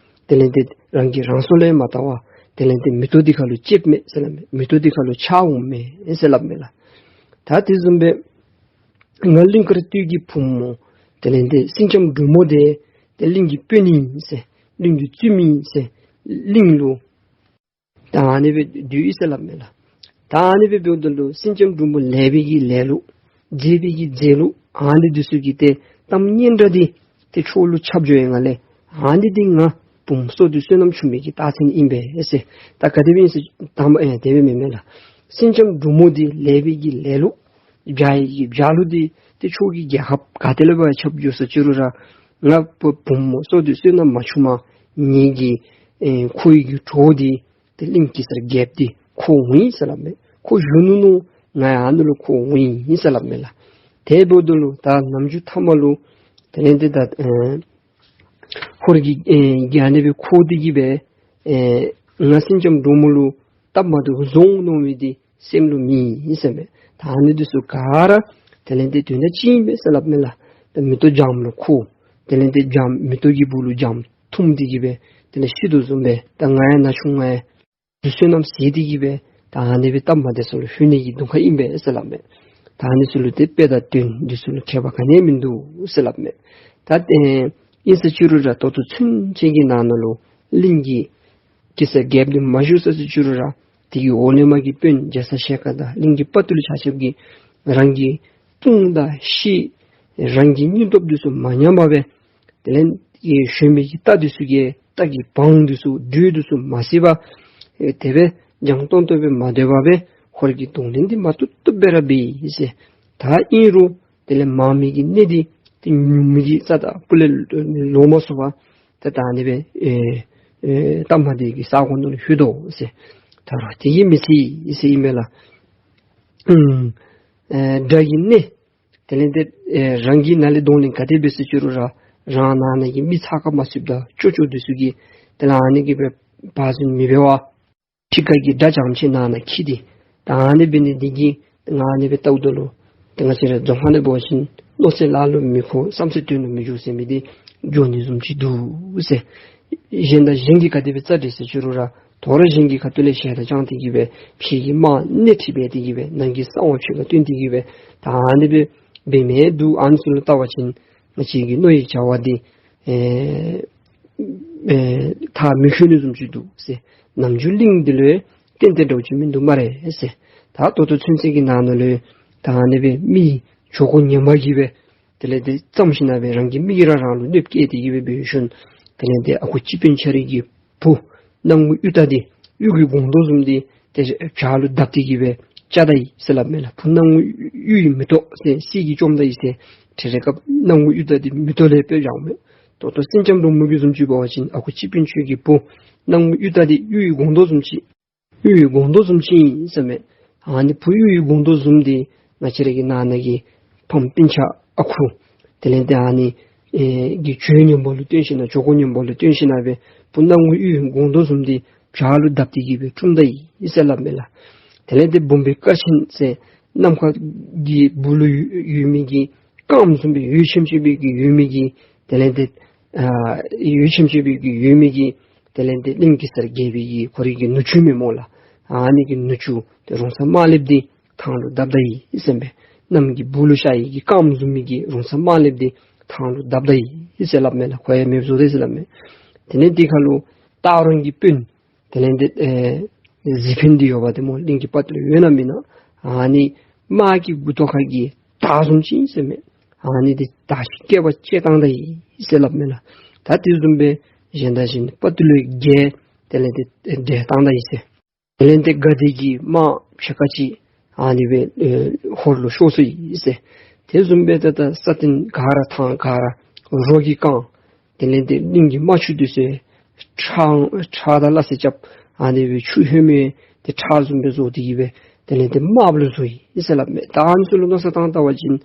དེ་ལས་ཏེ་རང་གིས་རང་སྲོག་ལས་མ་བཏང་བར་དེ་ལས་ཏེ་མེ་ཏོག་འདི་ཁ་ལུ་ལྕེབ་མས་ཟེར་སླབ་མས། མེ་ཏོག་འདི་ཁ་ལུ་ཆགས་འོང་མས་ཟེར་སླབ་མས་ལགས། ད་དེ་བཟུམ་སྦེ་ང་གླིང་དཀར་སྟོད་ཀྱི་བུམོ་དེ་ལས་ཏེ་སེང་ལྕམ་འབྲུག་མོ་འདི་ཏེ་གླིང་གི་དཔོན་ཨིན་ཟེར་གླིང་གི་བཙུནམོ་ཨིན་ཟེར་གླིང་ལུ་ད་ཨ་ནི་སྦེ་འདུག་ཡི་ཟེར་སླབ་མས་ལགས། ད་ཨ་ནི་སྦེ་འབདཝ་ད་ལུ་སེང་ལྕམ་འབྲུག་མོ་ལེགས་པའི་གི་ལེགས་ལུགས་མཛེས་པའི་གི་མཛེས་ལུགས་ཨ་ནི་འདི་ཚུ་གི་ཏེ་གཏམ་སྙན་གྲགས་འདི་ཏེ་ཕྱོགས་ལུ་ཁྱབ་འགྱོ་ཡི་ལས་ཨ་ནི་འདི་ང་བུམོ་བསོད་སྡེ་བསོད་ནམས་ཆུང་མའི་གི་རྟགས་མཚན་ཨིན་པས་ཟེར། ད་ག་དེ་སྦེ་ཨིན་ཟེར་དང་པ་ཨེ་དེ་སྦེ་མེན་མས་ལགས། སེང་ལྕམ་འབྲུག་མོ་འདི་ལེགས་པའི་གི་ལེགས་ལུགས་བྱ་ཡི་གི་བྱ་ལུགས་འདི་ཏེ་ཕྱོགས་ཀྱི་རྒྱལ་ཁབ་ག་ཏེ་ལུ་འབད་ཁྱབ་འགྱོ་ཟེར་ཅི་རུང་ར་ང་བུ་བུམོ་བསོད་སྡེ་བསོད་ནམས་མ་ཆུང་མ་ངེ་གི་ཨེ་ཁོ་ཡི་གི་གྲོགས་འདི་ཏེ་གླིང་གེ་སར་རྒྱལཔོ་འདི་ཁོ་འོང་ཡི་ཟེར་སླབ་མས། ཁོ་བཞུགས་ནུག་ནུག་ང་ཡང་ཨ་ནི་ལུ་ཁོ་འོང་ཡི་ཟེར་སླབ་མས་ལགས། དེ་འབདཝ་ད་ལུ་ད་ནམ་རྒྱུན་མཐའ་མ་ལུ་དེ་ལས་ཏེ་ད་ཨེ་ཧོར་གྱི་ཨེ་རྒྱལཔོ་འདི་སྦེ་ཁོ་འདི་གིས་སྦེ་ཨེ་ང་སེང་ལྕམ་འབྲུག་མོ་ལུ་སྟབས་མ་བདེཝ་བཟོ་འོང་མནོ་མི་འདི་སེམས་ལུ་མེད་ཟེར་མས། ད་ཨ་ནི་འདི་ཚུ་ག་ར་དེ་ལས་ཏེ་དོན་དག་གཅིག་ཨིན་པས་ཟེར་སླབ་མས་ལགས། ད་མེ་ཏོག་སྦྱངམ་ལུ་ཁུག། དེ་ལས་ཏེ་སྦྱངམ་མེ་ཏོག་གི་སྦུག་ལུ་སྦྱངམ་འཐུང་སྟེ་གིས་སྦེ་དེ་ལས་ཤི་དོ་བཟུམ་སྦེ་ད་ང་ཡང་ན་ཆུང་ང་ཡང་བསོད་ནམས་ཟད་དེ་གིས་སྦེ་ད་ཨ་ནི་སྦེ་སྟབས་མ་བདེ་ས་ལུ་ལྷོད་ནི་གི་གདོང་ཁ་ཨིན་པས་ཟེར་སླབ་མས། ད་ཨ་ནི་ཚུ་ལུ་ཏེ་དཔེ་དང་དོན་འདི་ཚུ་ལུ་ཁྱད་པར་ག་ནི་ཡང་མིན་འདུག་ཟེར་སླབ་མས། ད་ཨེ་ཨིན་ཟེར་ཅི་རུང་ར་ད་ལྟོ་ཚུན་ཆད་ཀྱི་ནང་ན་ལུ་གླིང་གི་གེ་སར་རྒྱལཔོ་འདི་མ་བཞུགས་ས་ཟེར་ཅི་རུང་ར་དེ་གི་འོག་ལས་མར་གྱི་དཔོན་རྒྱ་ཚ་ཞལ་དཀར་དང་གླིང་གི་དཔའ་བརྟུལ་ཆ་ཁྱབ་ཀྱིས་རང་གི་དཔུང་དང་ཤེད་རང་གི་སྙིང་སྟོབས་འདི་ཚུ་མ་ཉམས་པར་སྦེ་དེ་ལས་ཀྱི་གཞོན་མི་གི་རྟ་འདི་ཚུ་གི་རྟ་གི་བང་འདི་ཚུ་སྦྲུལ་འདི་ཚུ་མ་བསད་པར་ཨེ་དེ་སྦེ་འཇང་ཏོང་ཏོ་སྦེ་མ་སྡོད་པར་སྦེ་ཧོར་གྱི་གདོང་ལེན་འདི་མ་བཏུབ་བཏུབ་སྦེ་ར་འབད་ཡི་ཟེར། ད་ཨིན་རུང་དེ་ལས་མང་མི་གི་གནས་འདི་ཏེ་ཉུང་མི་གི་རྩ་དང་སྤུ་ལས་ལོག་མ་སོང་བར་ད་ད་ཨ་ནི་སྦེ་ཨེ་ཨེ་སྟབས་མ་བདེ་གི་ས་གོ་ནང་ལུ་ལྷོད་དོ་ཟེར། ད་རུང་དེ་གིས་མི་ཚད་ཟེར་ཨིན་མས་ལགས། ཨུམ་ཨེ་དགྲ་གི་གནས་དེ་ལས་ཏེ་ཨེ་རང་གི་ནང་ལས་གདོང་ལེན་ག་དེ་འབད་ཟེར་ཅི་རུང་ར་རང་ནང་ན་གི་མི་ཚ་ཁ་མ་ཚུདཔ་དང་ཅོག་ཅོག་འདི་ཚུ་གིས་དེ་ལས་ཨ་ནི་གིས་སྦེ་བར་ཟིན་མི་འབད་བར་ཕྱི་ཁ་གི་དགྲ་རྐྱངམ་ཅིག་ནང་ན་འཁྱིད་དེ་ད་ཨ་ནི་འབད་ནི་འདི་གིས་ང་ཨ་ནི་སྦེ་བལྟཝ་ད་ལུ་ཏེ་ང་བཅས་ར་རྫོང་ཁ་ནང་འབད་བ་ཅིན་མནོ་ཚད་ལག་ལུ་མི་འཁོར་བསམ་ཚད་དོན་ལུ་མི་འགྱོ་ཟེར་མི་འདི་འགྱོ་ནི་བཟུམ་ཅིག་འདུག་ཟེར། གཞན་དང་གཞན་གྱིས་ག་དེ་སྦེ་རྩ་འགྲིག་ཟེར་ཅི་རུང་ར་དོ་རུང་གཞན་གྱི་ཁ་ཐུག་ལས་ཞལ་དང་བཅངས་ཏེ་གིས་སྦེ་ཕྱི་གི་དམག་སྣེ་ཁྲིད་འབད་དེ་གིས་སྦེ་ནང་གི་གསང་བ་ཕྱི་ཁར་བཏོན་ཏེ་གིས་སྦེ་ད་ཨ་ནི་སྦེ་འབད་མི་འདུག། ཨ་ནི་ཚུ་ལུ་བལྟ་བ་ཅིན་ང་བཅས་ཀྱི་མནོ་བའི་བྱ་བ་འདི་ཨེ་ཨེ་མཐར་མི་འཁྱོལ་ནི་བཟུམ་ཅིག་འདུག་ཟེར། ནམ་རྒྱུན་གླིང་འདི་ལུ་ཏན་ཏན་འདྲཝ་ཅིག་མིན་འདུག་སྨ་རེ་ཟེར། ད་ད་ལྟོ་ཚུན་ཚོད་ཀྱི་ནང་ན་ལུ་ད་ཨ་ནི་སྦེ་མི་འགྱོ་དགོ་ཉེན་པ་གིས་སྦེ་དེ་ལས་ཏེ་བརྩམས་ཞིནམ་ལས་རང་གི་མི་གིས་ར་རང་ལུ་གནོདཔ་བཀལ་ཏེ་གིས་སྦེ་འབད་ཞིནམ་དེ་ལས་ཏེ་ཨ་ཁུ་སྤྱི་དཔོན་ཁྱོད་རའི་གི་བུ་སྣང་ངུ་གཡུ་སྟག་འདི་གཡུ་གི་སྒོང་རྡོག་བཟུམ་འདི་ཏེ་བྱག་ལུ་བརྡབས་ཏེ་གིས་སྦེ་བཅག་ད་ཡི་ཟེར་སླབ་མས་ལགས། བུ་སྣང་ངུ་གཡུ་ཡི་མེ་ཏོག་ཟེར་གསེར་གྱིས་བཅོམ་ད་ཡི་ཟེར། དེ་རེ་སྐབས་སྣང་ངུ་གཡུ་སྟག་འདི་མེ་ཏོག་ལས་དཔེ་བཞག་མས། ད་ལྟོ་སེང་ལྕམ་འབྲུག་མོ་གི་བཟུམ་ཅིག་འབད་བ་ཅིན་ཨ་ཁུ་སྤྱི་དཔོན་ཁྱོད་ཀྱི་བུ་སྣང་ངུ་གཡུ་སྟག་འདི་གཡུ་ཡི་སྒོང་རྡོག་བཟུམ་ཅིག་གཡུ་ཡི་སྒོང་རྡོག་བཟུམ་ཅིག་ཨིན་ཟེར་མས། ཨ་ནི་བུ་གཡུ་ཡི་སྒོང་རྡོག་བཟུམ་འདི་ང་བཅས་ར་གི་ནང་ན་གི་ ཕམ་སྤུན་ཆ་ཨ་ཁུ་དེ་ལས་ཏེ་ཨ་ནི་ཨེ་གི་གྱོད་སྙོམས་པོ་ལུ་བརྟེན་ཞིན་ན་གྱོད་གོ་སྙོམས་པོ་ལུ་བརྟེན་ཞིན་ན་སྦེ་སྤུ་ན་ངོ་ཡུལ་སྒོང་རྡོག་བཟུམ་འདི་བྱག་ལུ་བརྡབས་ཏེ་གི་སྦེ་བཀྲུམ་ད་ཡི་ཟེར་སླབ་མས་ལགས། དེ་ལས་ཏེ་འབུམ་པའི་སྐར་ཆེན་ཟེར་ནམ་མཁའ་གི་སྦུག་ལུ་ཡོད་མི་གི་སྐརམ་བཟུམ་སྦེ་འོད་ཆེམ་ཆེམ་སྦེ་གི་ཡོད་མི་གི་དེ་ལས་ཏེ་ཨ་འོད་ཆེམ་ཆེམ་སྦེ་གི་ཡོད་མི་གི་དེ་ལས་ཏེ་གླིང་གེ་སར་རྒྱལ་པོའི་གི་ཁོ་རའི་གི་ནུ་གཅུང་མས་སྨོ་ལགས། ཨ་ནི་གི་ནུ་གཅུང་ཏེ་རོང་ཚ་དམར་ལེབ་འདི་ཐང་ལུ་བརྡབ་ད་ཡི་ཟེར་མས། གནམ་གྱི་སྦུག་ལུ་ཤར་ཡི་གི་སྐརམ་བཟུམ་མའི་གི་རོང་ཚ་དམར་ལེབ་འདི་ཐང་ལུ་བརྡབ་ད་ཡི་ཟེར་སླབ་མས་ལགས། ཁོ་ཡང་མེདཔ་བཟོ་དེས་ཟེར་སླབ་མས། དེ་ལས་དེ་ཁར་ལུ་སྟག་རོང་གི་དཔོན་དེ་ལས་ཏེ་ཨེ་གཟིག་འཕེན་འདི་ཡོདཔ་ཏེ་སྨོ། གླིང་གི་དཔའ་བརྟུལ་ཡོད་ན་མེན་ན། ཨ་ནི་དམག་གི་མགུ་ཏོ་ཁ་གི་དར་བཟུམ་ཅིག་ཟེར་མས། ཨ་ནི་འདི་དར་ཞིང་རྐྱབ་པ་ཅིག་བཏང་ད་ཡི་ཟེར་སླབ་མས་ལགས། ད་དེ་བཟུམ་སྦེ་གཞན་དང་གཞན་དཔའ་བརྟུལ་ལུ་རྒྱལ་དེ་ལས་ཏེ་འདྲེན་བཏང་ད་ཡི་ཟེར། དེ་ལས་ཏེ་དགའ་བདེ་གི་དམག་ཕྱེད་ཀ་ཅིག་ཨ་ནི་སྦེ་ཨེ་ཧོར་ལུ་ཤོར་སོ་ཡི་ཟེར། དེ་བཟུམ་སྦེ་ད་ད་ས་སྟེང་ག་ར་ཐང་ག་ར་རོ་གིས་བཀང་། དེ་ལས་ཏེ་གླིང་གི་རྨ་ཆུ་འདི་ཚུ་ཁྲག་ཁྲག་དང་སླ་བསྲེ་རྐྱབ། ཨ་ནི་སྦེ་ཆུ་ཧོནམ་ཏེ་ཁྲག་བཟུམ་སྦེ་བཟོ་སྟེ་གི་སྦེ་དེ་ལས་ཏེ་དམརཔོ་ལུ་བཟོ་ཡི་ཟེར་སླབ་མས། ད་ཨ་ནི་ཚུ་ལུ་མནོ་བསམ་བཏང་ད་པ་ཅིན་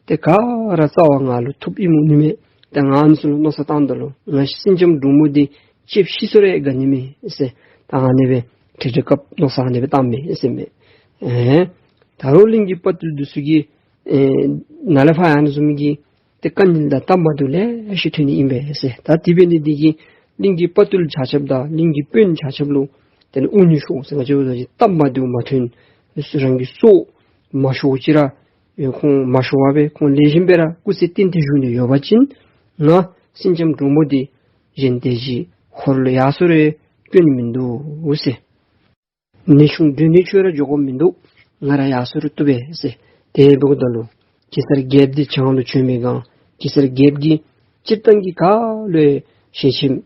ཏེ་ག་ར་རྩ་བ་ང་ལུ་ཐུགཔ་ཨིནམ་འོང་ནི་མས། ཏེ་ང་ཨ་ནི་ཚུ་ལུ་མནོ་བསམ་བཏངམ་ད་ལུ་ང་སེང་ལྕམ་འབྲུག་མོ་འདི་ལྕེབ་ཤི་སོང་རུང་དགའ་ནི་མས་ཟེར། ད་ཨ་ནི་སྦེ་ཁྲིག་ཁྲི་སྐབས་མནོ་བསམ་ཨ་ནི་སྦེ་བཏངམ་མས་ཟེར་མས། ཨེ་ད་རུང་གླིང་གི་དཔའ་བརྟུལ་འདི་ཚུ་གིས་ཨེ་ནཱ་ལས་ཕར་ཨ་ནི་བཟུམ་གྱི་ཏེ་དཀའ་ངལ་དང་སྟབས་མ་བདེཝ་ལེ་ཤ་ཐོན་ནི་ཨིན་པས་ཟེར། ད་དེ་འབད་ནི་འདི་གིས་གླིང་གི་དཔའ་བརྟུལ་ཆ་ཁྱབ་དང་གླིང་གི་དཔོན་ཆ་ཁྱབ་ལུ་དེ་ལས་དབུ་བརྙེས་ཤོག་ཟེར། ང་བཅས་ར་གི་སྟབས་མ་བདེཝ་མ་ཐོན། རང་གི་སྲོག་མ་ཤོར་ཅིག་ར་ཨེ་ཁོང་མ་ཤོར་བར་སྦེ་ཁོང་ལེགས་ཤོམ་སྦེ་ར་སྐུ་ཚེ་བརྟན་ཏེ་བཞུགས་ནི་ཡོད་པ་ཅིན་ང་སེང་ལྕམ་འབྲུག་མོ་འདི་གཞན་དེ་ཅིག་ཧོར་ལུ་ཡར་སོང་རུང་སྐྱོན་མིན་འདུག་ཟེར། ནེའུ་ཆུང་སྒྲོན་ནེ་ཁྱོད་ར་འགྱོ་དགོཔ་མིན་འདུག། ང་ར་ཡར་སོང་རུང་བཏུབ་པས་ཟེར། དེ་འབདཝ་ད་ལུ་གེ་སར་རྒྱལཔོ་འདི་བྱང་ལུ་བྱོན་མི་སྒང་གེ་སར་རྒྱལཔོ་གིས་སྤྱིར་བཏང་གི་ག་ལུ་ཡང་ཞལ་ཆེམས་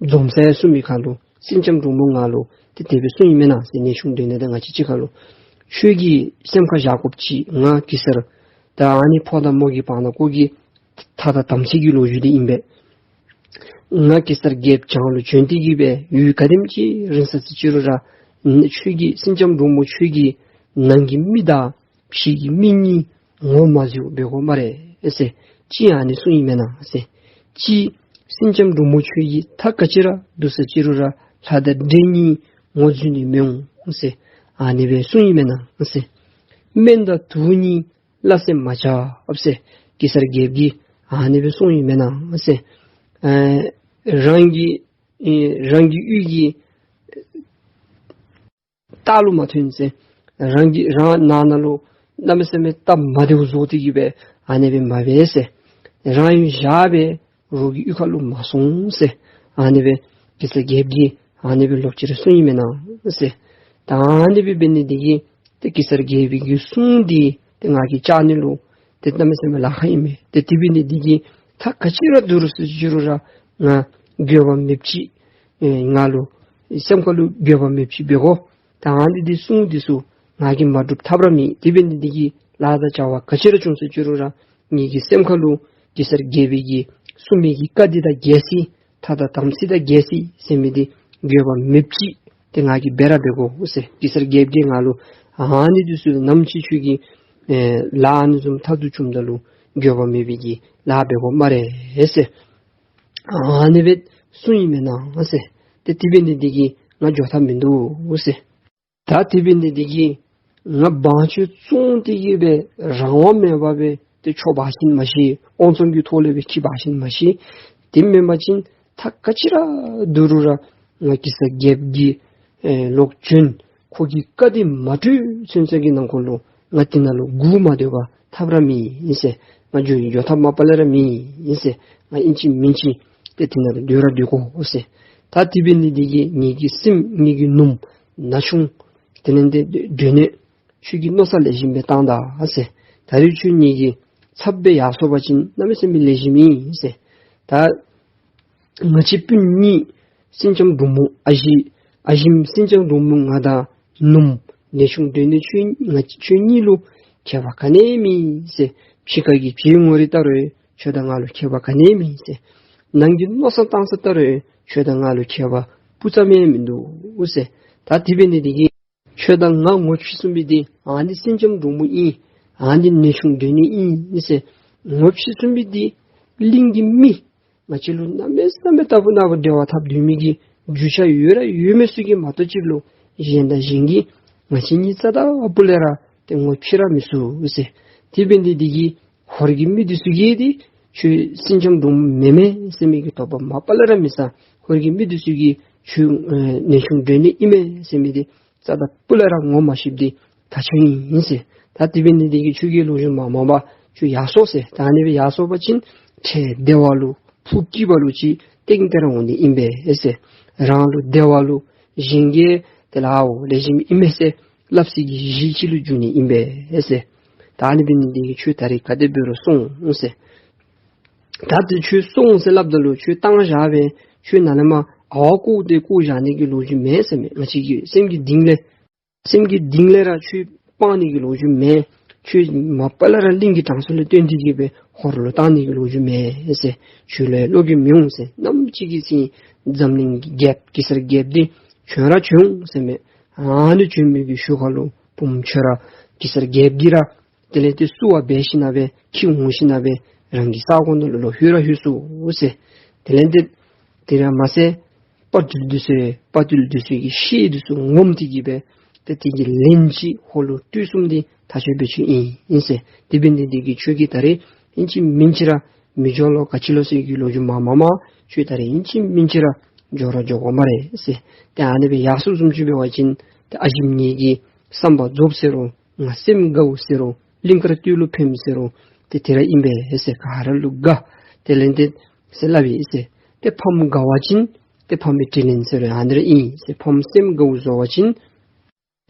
འཛོམས་ས་གསུང་མི་ཁར་ལུ་སེང་ལྕམ་འབྲུག་མོ་ང་ལུ་ཏེ་དེ་སྦེ་གསུངས་ཡི་མེན་ན་ཟེར། ནེའུ་ཆུང་སྒྲོན་ནེ་དང་ང་བཅས་གཅིག་ཁར་ལུ་ཁྱོད་ཀྱིས་སེམས་ཁར་བཞག་དགོཔ་ཅིག། ང་གེ་སར་ད་ཨ་ནི་ཕོ་དང་མོ་གི་བར་ན་ཁོ་གི་ཐ་དང་དམ་ཚིག་གི་ལོ་རྒྱུས་འདི་ཨིན་པས། ང་གེ་སར་རྒྱལཔོ་བྱང་ལུ་བྱོན་ཏེ་གི་སྦེ་ཡུན་ག་དེམ་ཅིག་རིང་ས་ཅིག་ཅི་རུང་ར་ཁྱོད་ཀྱིས་སེང་ལྕམ་འབྲུག་མོ་ཁྱོད་ཀྱིས་ནང་གི་མི་དང་ཕྱི་གི་མི་གཉིས་ངོ་མ་བཟུང་འབད་དགོ་སྨ་རེ་ཟེར། གཅིག་ཨ་ནི་གསུངས་ཡི་མེན་ན་ཟེར། གཅིག་སེང་ལྕམ་འབྲུག་མོ་ཁྱོད་ཀྱིས་ཐ་ག་ཅི་ར་འདུག་ས་ཅི་རུང་ར་ལྷ་དང་འདྲེ་གཉིས་ངོ་བཟུང་ནི་མི་འོང་ཟེར། ཨ་ནི་སྦེ་གསུངས་ཡི་མེན་ན་ཟེར། སྨན་དང་དུག་གཉིས་སླ་བསྲེ་མ་རྐྱབ་ཟེར་གེ་སར་རྒྱལཔོ་གིས་ཨ་ནི་སྦེ་གསུངས་ཡི་མེན་ན་ཟེར། ཨེ་རང་གི་ཨེ་རང་གི་གཡུས་ཀྱི་ལྟག་ལུ་མ་ཐོན་ཟེར། རང་གི་རང་ནང་ན་ལུ་གནམ་མེད་ས་མེད་སྟབས་མ་བདེཝ་བཟོ་སྟེ་གི་སྦེ་ཨ་ནི་སྦེ་མ་འབད་ཟེར། རང་ཡུལ་བཞག་སྦེ་རོགས་ཀྱི་གཡུས་ཁ་ལུ་མ་སོང་ཟེར། ཨ་ནི་སྦེ་གེ་སར་རྒྱལཔོ་གིས་ཨ་ནི་སྦེ་ལོག་ཅི་ར་གསུངས་ཡི་མེན་ན་ཟེར། ད་ཨ་ནི་སྦེ་འབད་ནི་འདི་གིས་ཏེ་གེ་སར་རྒྱལ་པོའི་གི་གསུང་འདི་ཏེ་ང་གིས་བཅག་ནི་ལུ་ཏེ་གནམ་མེད་ས་མེད་ལཱ་ཁག་ཨིན་མས། ཏེ་དེ་འབད་ནི་འདི་གིས་ཐ་ག་ཅི་ར་འདུག་རུང་ཟེར་ཅི་རུང་ར་ང་འགྱོད་པ་མེདཔ་ཅིག་ཨེ་ང་ལུ་སེམས་ཁ་ལུ་འགྱོད་པ་མེདཔ་ཅིག་འབད་དགོ། ད་ཨ་ནི་འདི་གསུང་འདི་ཚུ་ང་གིས་མ་སྒྲུབ་ཐབས་ར་མེད། དེ་འབད་ནི་འདི་གིས་ལཱ་དང་བྱ་བ་ག་ཅི་ར་བྱུང་ཟེར་ཅི་རུང་ར་ངེ་གི་སེམས་ཁ་ལུ་གེ་སར་རྒྱལ་པོའི་གི་གསུང་མི་གི་བཀའ་འདི་དང་འགལ་སོ་ཡི། ཐ་དང་དམ་ཚིག་དང་འགལ་སོ་ཡི་ཟེར་མི་འདི་འགྱོད་པ་མེདཔ་ཅིག་ཏེ་ང་གིས་འབད་ར་འབད་དགོ་ཟེར། གེ་སར་རྒྱལཔོ་གིས་ང་ལུ་ཨ་ནི་འདི་ཚུ་ནམ་ཅིག་ཁྱོད་ཀྱིས་ཨེ་ལཱ་ཨ་ནི་བཟུམ་ཐབས་སྡུག་བྱུངམ་ད་ལུ་འགྱོད་པ་མེད་པའི་གི་ལཱ་འབད་དགོ་སྨ་རེ་ཟེར། ཨ་ནི་སྦེ་གསུངས་ཡི་མེན་ན་ཟེར། ཏེ་དེ་འབད་ནི་འདི་གིས་ང་འགྱོ་ཐབས་མིན་འདུག་ཟེར། ད་དེ་འབད་ནི་འདི་གིས་ང་བང་ཅིག་བཙོང་སྟེ་གི་སྦེ་རང་དབང་མེད་པར་སྦེ་ཏེ་ཆོས་འབག་ཤེས་ནི་མ་ཤེས། དབང་བཙོང་གི་ཐོག་ལས་སྦེ་ཁྱི་འབག་ཤེས་ནི་མ་ཤེས། དེ་མེན་པ་ཅིན་ཐ་ག་ཅི་ར་འདུག་རུང་ར་ང་གེ་སར་རྒྱལཔོ་གིས་ཨེ་ལོག་བྱོན། ཁོ་གི་བཀའ་འདི་མ་གྲོལ་ཚུན་ཚོད་ཀྱི་ནང་འཁོད་ལུ་ང་དེ་ནང་ལུ་སྒུག་མ་སྡོད་པར་ཐབས་ར་མེད་ཟེར། ང་འགྱོ་འགྱོ་ཐབས་མ་པ་ལས་ར་མེད་ཟེར། ང་ཨིན་ཅི་མིན་ཅི་ཏེ་དེ་ནང་ལུ་སྡོད་ར་སྡོད་དགོ་ཟེར། ད་དེ་འབད་ནི་འདི་གིས་ངེ་གི་སྲིངམོ་ངེ་གི་ནུམོ་ན་ཆུང་དེ་ལས་ཏེ་སྒྲོན་ནེ་ཁྱོད་ཀྱིས་མནོ་བསམ་ལེགས་ཤོམ་སྦེ་བཏང་ད་ཟེར། ད་རེས་ཁྱོད་ངེ་གི་ཚབ་སྦེ་ཡར་སོང་པ་ཅིན་གནམ་མེད་ས་མེད་ལེགས་ཤོམ་ཨིན་ཟེར། ད་ང་བཅས་སྤུན་གཉིས་སེང་ལྕམ་འབྲུག་མོ་ཨ་ཞེ་ཨ་ཞེམོ་སེང་ལྕམ་འབྲུག་མོ་ང་དང་ནུམོ་ནེའུ་ཆུང་སྒྲོན་ནེ་ཁྱོད་ང་ཁྱོད་གཉིས་ལུ་ཁྱད་པར་ག་ནི་ཡང་མེད་ཟེར། ཕྱི་ཁ་གི་བྱད་ངོ་རིས་ལྟ་རུང་ཁྱོད་དང་ང་ལུ་ཁྱད་པར་ག་ནི་ཡང་མེད་ཟེར། ནང་གི་མནོ་བསམ་བཏང་ས་ལྟ་རུང་ཁྱོད་དང་ང་ལུ་ཁྱད་པར་སྤུ་ཙམ་ཡང་མིན་འདུག་ཟེར། ད་དེ་འབད་ནི་འདི་གིས་ཁྱོད་དང་ང་ངོ་ཕྱེ་ཚུགས་མི་འདི་ཨ་ནི་སེང་ལྕམ་འབྲུག་མོ་ཨིན། ཨ་ནི་ནེའུ་ཆུང་སྒྲོན་ནེ་ཨིན་ཟེར། ངོ་ཕྱེ་ཚུགས་མི་འདི་གླིང་གི་མི་ང་བཅས་ལུ་གནམ་མེད་ས་མེད་ལྟ་བུ་ན་བུ་འབྲེལ་བ་འཐབ་སྡོད་མི་གི་རྒྱུས་ཆ་ཡོད་ར་ཡོད་མི་ཚུ་གིས་མ་གཏོགས་ཅིག་ལུ་གཞན་དང་གཞན་གྱིས་ང་བཅས་གཉིས་རྩ་དང་སྤུ་ལས་ར་ཏེ་ངོ་ཕྱེ་ར་མི་ཚུགས་ཟེར། དེ་འབད་ནི་འདི་གིས་ཧོར་གྱི་མི་འདི་ཚུ་གིས་ཏེ་ཁྱོད་སེང་ལྕམ་འབྲུག་མོ་མེན་མས་ཟེར་མི་གི་དོགས་པ་མ་པ་ལས་ར་མི་ཟ། ཧོར་གྱི་མི་འདི་ཚུ་གིས་ཁྱོད་ཨེ་ནེའུ་ཆུང་སྒྲོན་ནེ་ཨིན་མས་ཟེར་མི་འདི་རྩ་དང་སྤུ་ལས་ར་ངོ་མ་ཤེསཔ་འདི་ཐག་ཆོད་ཨིན་ཟེར། ད་དེ་འབད་ནི་འདི་གིས་ཁྱོད་ཀྱི་ལོ་རྒྱུས་མ་མང་པ་ཁྱོད་ཡར་སོང་ཟེར། ད་ཨ་ནི་སྦེ་ཡར་སོང་པ་ཅིན་འཕྲལ་བདེ་བ་ལུ་ཕུགས་སྐྱིད་པ་ལུ་ཅིག་སྟེང་སྟེ་ར་འོང་ནི་ཨིན་པས་ཟེར། རང་ལུ་བདེ་བ་ལུ་གཞན་གྱིས་དེ་ལུ་ཨའོ་ལེགས་ཤོམ་ཨིན་མས་ཟེར་སླབ་ས་གི་གཞི་ཅིག་ལུ་འགྱུར་ནི་ཨིན་པས་ཟེར། ད་ཨ་ནི་འབད་ནི་འདི་གིས་ཁྱོད་ད་རིས་ག་དེ་འབད་རུང་སོང་ཟེར། ད་དེ་ཁྱོད་སོང་ཟེར་སླབ་ད་ལུ་ཁྱོད་བཏང་བཞག་སྦེ་ཁྱོད་ནཱ་ལས་མར་ཨ་བ་བཀོག་སྟེ་བཀོག་བཞག་ནི་གི་ལོ་རྒྱུས་མེན་ཟེར་མས། ང་བཅས་ཀྱི་སེམས་ཀྱི་གཏིང་ལས་སེམས་ཀྱི་གཏིང་ལས་ར་ཁྱོད་སྤང་ནི་གི་ལོ་རྒྱུས་མེན། ཁྱོད་མ་པ་ལས་ར་གླིང་གི་དྲང་སྲོང་ལས་བཏོན་ཏེ་གི་སྦེ་ཧོར་ལུ་བཏང་ནི་གི་ལོ་རྒྱུས་མེན་ཟེར། ཁྱོད་ལུ་བློ་འགྱོད་མི་འོང་ཟེར། ནམ་ཅིག་གི་ཚེ་འཛམ་གླིང་གི་རྒྱལཔོ་གེ་སར་རྒྱལཔོ་འདི་བྱོན་ར་བྱོན་འོང་ཟེར་མས། ཨ་ནི་བྱོན་མི་གི་ཤུལ་ཁ་ལུ་བུམོ་ཁྱོད་ར་གེ་སར་རྒྱལཔོ་གིས་ར་དེ་ལས་ཏེ་བསུ་བ་འབད་ཞིནམ་ལས་འཁྱིད་འོང་ཞིནམ་ལས་རང་གི་ས་གོ་ནང་ལུ་ལོག་ལྷོད་ར་ལྷོད་སོང་ཟེར། དེ་ལས་ཏེ་དེ་ར་མ་ཚད་དཔའ་བརྟུལ་འདི་ཚུ་དཔའ་བརྟུལ་འདི་ཚུ་གི་ཤེད་འདི་ཚུ་ངོམས་ཏེ་གི་སྦེ་ཏེ་དེ་གི་ལན་ཅིག་ཧོར་ལུ་སྤྲོད་གསུམ་འདི་ཐག་ཆོད་སྦེ་ཁྱོད་ཨིན་ཨིན་ཟེར། དེ་འབད་ནི་འདི་གིས་ཁྱོད་ཀྱིས་ད་རིས་ཨིན་ཅི་མིན་ཅི་ར་མི་འགྱོ་ལོ་ག་ཅི་ལོ་ཟེར་གྱི་ལོ་རྒྱུས་མ་མང་མས། ཁྱོད་ད་རིས་ཨིན་ཅི་མིན་ཅི་ར་འགྱོ་ར་འགྱོ་དགོ་སྨ་རེ་ཟེར། ཏེ་ཨ་ནི་སྦེ་ཡར་སོང་བཟུམ་ཅིག་འབད་བ་ཅིན་ཏེ་ཨ་ཞེམོ་ངེ་གི་བསམ་པ་རྫོགས་ཟེར་རུང་ང་སེམས་དགའཝ་ཟེར་རུང་གླིང་དཀར་སྟོད་ལུ་ཕནམ་ཟེར་རུང་ཏེ་དེ་ར་ཨིན་པས་ཟེར། ག་ར་ལུ་དགའ། དེ་ལས་ཏེ་ཟེར་སླབ་ཨིན་ཟེར། ཏེ་ཕམ་དགའ་བ་ཅིན་ཏེ་ཕམ་གྱི་དྲིན་ལན་ཟེར་རུང་ཨ་ནི་ར་ཨིན་ཟེར། ཕམ་སེམས་དགའཝ་བཟོ་བ་ཅིན་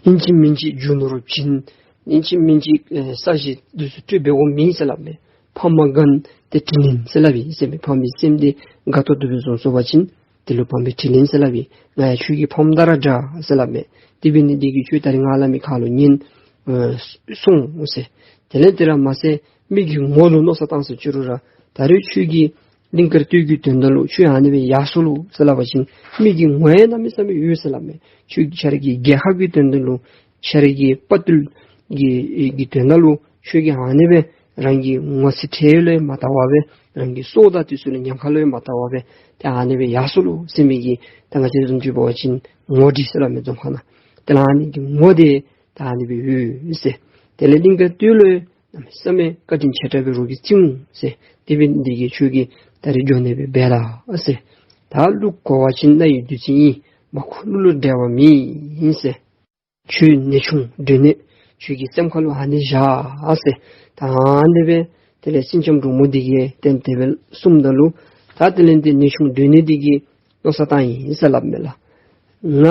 ཨིན་ཅི་མིན་ཅི་རྒྱུ་ནོར་བྱིན། ཨིན་ཅི་མིན་ཅི་ཨེ་ས་གཞི་འདི་ཚུ་སྤྲོད་འབད་དགོ་མེན་ཟེར་སླབ་མས། ཕམ་དགའ་ན་ཏེ་དྲིན་ལན་ཟེར་སླབ་ཨིན་ཟེར་མས། ཕམ་གྱི་སེམས་འདི་དགའ་ཏོག་ཏོ་སྦེ་བཟོ་བཟོ་བ་ཅིན་དེ་ལུ་ཕམ་གྱི་དྲིན་ལན་ཟེར་སླབ་ཨིན། ང་ཡང་ཁྱོད་ཀྱི་ཕམ་དང་ར་འདྲ་ཟེར་སླབ་མས། དེ་འབད་ནི་འདི་གིས་ཁྱོད་ད་རིས་ང་སླབ་མི་ཁ་ལུ་ཉན་ཨེ་སོང་ཟེར། དེ་ལས་དེ་ར་མ་ཚད་མི་གི་ངོ་ལུ་མནོ་བསམ་བཏང་ཟེར་ཅི་རུང་ར་ད་རིས་ཁྱོད་ཀྱིས་གླིང་དཀར་སྟོད་ཀྱི་དོན་དག་ལུ་ཁྱོད་ཨ་ནི་སྦེ་ཡར་སོང་ལོ་ཟེར་སླབ་པ་ཅིན་མི་གི་ངོ་ཡང་གནམ་མེད་ས་མེད་ཡོད་ཟེར་སླབ་མས། ཁྱོད་ཁྱོད་ར་གི་རྒྱལ་ཁབ་ཀྱི་དོན་དག་ལུ་ཁྱོད་ར་གི་དཔའ་བརྟུལ་གྱི་གི་དོན་དག་ལུ་ཁྱོད་ཀྱིས་ཨ་ནི་སྦེ་རང་གི་ངོ་ཚ་ཁྲེལ་ལུ་ཡང་མ་བལྟ་བར་སྦེ་རང་གི་སྲོག་དང་དེ་ཚུ་ལུ་ཉེན་ཁ་ལུ་ཡང་མ་བལྟ་བར་སྦེ་ཏེ་ཨ་ནི་སྦེ་ཡར་སོང་ལོ་ཟེར་མི་གི་ད་ང་བཅས་བཟུམ་ཅིག་འབད་བ་ཅིན་ངོ་འདྲི་ཟེར་སླབ་མས་རྫོང་ཁ་ནང་། དེ་ལས་ཨ་ནི་གི་ངོ་འདི་ད་ཨ་ནི་སྦེ་ཡོད་ཟེར། དེ་ལས་གླིང་དཀར་སྟོད་ལུ་གནམ་མེད་ས་མེད་བཀའ་དྲིན་ཆེ་དྲགས་སྦེ་རོགས་ཀྱིས་བརྩི་འོང་ཟེར། དེ་འབད་ནི་འདི་གིས་ཁྱོད་ཀྱིས་ད་རིས་འགྱོ་ནི་སྦེ་འབད་ལགས་ཟེར། ད་ཀླུ་གོ་བ་ཅིན་རྣ་ཡི་བདུད་རྩི་ཨིན། མ་གོ་ཀླུ་ལུ་འབྲལ་བ་མེད་ཟེར། ཁྱོད་ནེའུ་ཆུང་སྒྲོན་ནེ་ཁྱོད་ཀྱི་སེམས་ཁ་ལུ་ཨ་ནི་བཞག་ཟེར། ད་ཨ་ནི་སྦེ་དེ་ལས་སེང་ལྕམ་འབྲུག་མོ་འདི་གིས་ཏེ་དེ་སྦེ་གསུངམ་ད་ལུ་ད་དེ་ལས་ཏེ་ནེའུ་ཆུང་སྒྲོན་ནེ་འདི་གིས་མནོ་བསམ་བཏང་ཡི་ཟེར་སླབ་མས་ལགས། ང་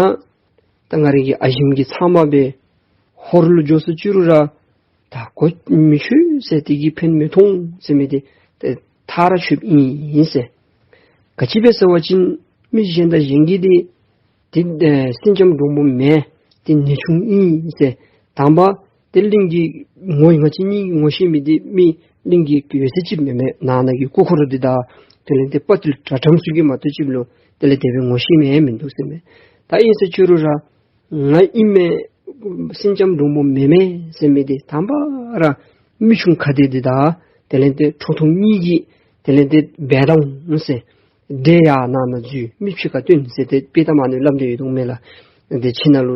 ད་ང་རའི་གི་ཨ་ཞེམོ་གི་ཚབ་མ་སྦེ་ཧོར་ལུ་འགྱོ་ཟེར་ཅི་རུང་ར་ད་གོ་མི་ཆོད་ཟེར། དེ་གིས་ཕན་མི་ཐོགས་ཟེར་མི་འདི་ཏེ་ཐག་ར་ཆོད་ཨིན་ཟེར། ག་ཅི་སྦེ་ཟེར་བ་ཅིན་མི་གཞན་དང་གཞན་གྱིས་འདི་ཏེ་ཨེ་སེང་ལྕམ་འབྲུག་མོ་མེན། ཏེ་ནེའུ་ཆུང་ཨིན་ཟེར། དང་པ་ཏེ་གླིང་གི་ངོ་ང་བཅས་གཉིས་ངོ་ཤེས་མི་འདི་མི་གླིང་གི་ཡོད་ཚད་ཅིག་མེན་མས། ནང་ན་གི་སྐུ་འཁོར་འདི་དང་དེ་ལས་ཏེ་དཔའ་བརྟུལ་དྲག་དྲགས་ཚུ་གིས་མ་གཏོགས་ཅིག་ལུ་དེ་ལས་དེ་སྦེ་ངོ་ཤེས་མི་ཡང་མིན་འདུག་ཟེར་མས། ད་ཨིན་ཟེར་ཅི་རུང་ར་ང་ཨིན་མས་སེང་ལྕམ་འབྲུག་མོ་མེན་མས་ཟེར་མི་འདི་དང་པ་ར་མི་ཆུང་ཁ་བདེ་འདི་དང་དེ་ལས་ཏེ་ཁྲོ་ཐུང་གཉིས་ཀྱིས་དེ་ལས་ཏེ་འབད་དོ་འོང་ཟེར། འདྲེ་ཡར་ནང་ན་འཛུལ་མི་ཕྱི་ཁར་བཏོན་ཟེར་ཏེ་དཔྱེ་གཏམ་ཨ་ནི་སླབ་སྟེ་ཡོད་དོ་མས་ལགས། འདྲེ་ཕྱི་ནང་ལུ་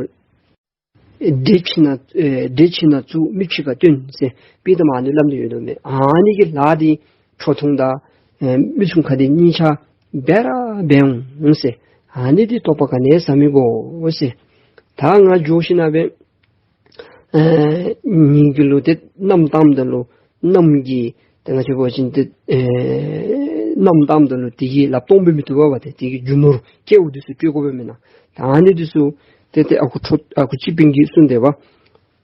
འདྲེ་ཕྱི་ནང་ཨེ་འདྲེ་ཕྱི་ནང་བཙུགས་མི་ཕྱི་ཁར་བཏོན་ཟེར་དཔྱེ་གཏམ་ཨ་ནི་སླབ་སྟེ་ཡོད་དོ་མས། ཨ་ནི་གི་ལཱ་འདི་ཁྲོ་ཐུང་དང་ཨེ་མི་ཆུང་ཁ་བདེ་གཉིས་ཆ་འབད་ར་འབད་འོང་ཟེར། ཨ་ནི་འདི་དོགས་པ་ག་ནི་ཡང་ཟ་མི་དགོ་ཟེར། ད་ང་འགྱོ་ཞིནམ་ལས་ཨེ་ངེ་གི་ལུ་ཏེ་མནའམ་བཏངམ་ད་ལུ་མནའམ་གྱིས་ཏེ་ང་བཅས་འབད་བ་ཅིན་ཏེ་ཨེ་མནའམ་བཏངམ་ད་ལུ་དེ་གི་ལགཔ་སྟོང་སྦེ་མི་བཏུབ་པས། ཏེ་དེ་གི་རྒྱུ་ནོར་སྐལཝ་འདི་ཚུ་སྤྲོད་དགོ་པས་མེན་ན། ད་ཨ་ནི་འདི་ཚུ་ཏེ་ཏེ་ཨ་ཁུ་ཁྲོ་ཨ་ཁུ་སྤྱི་དཔོན་གྱིས་གསུངས་ཏེ་འབད།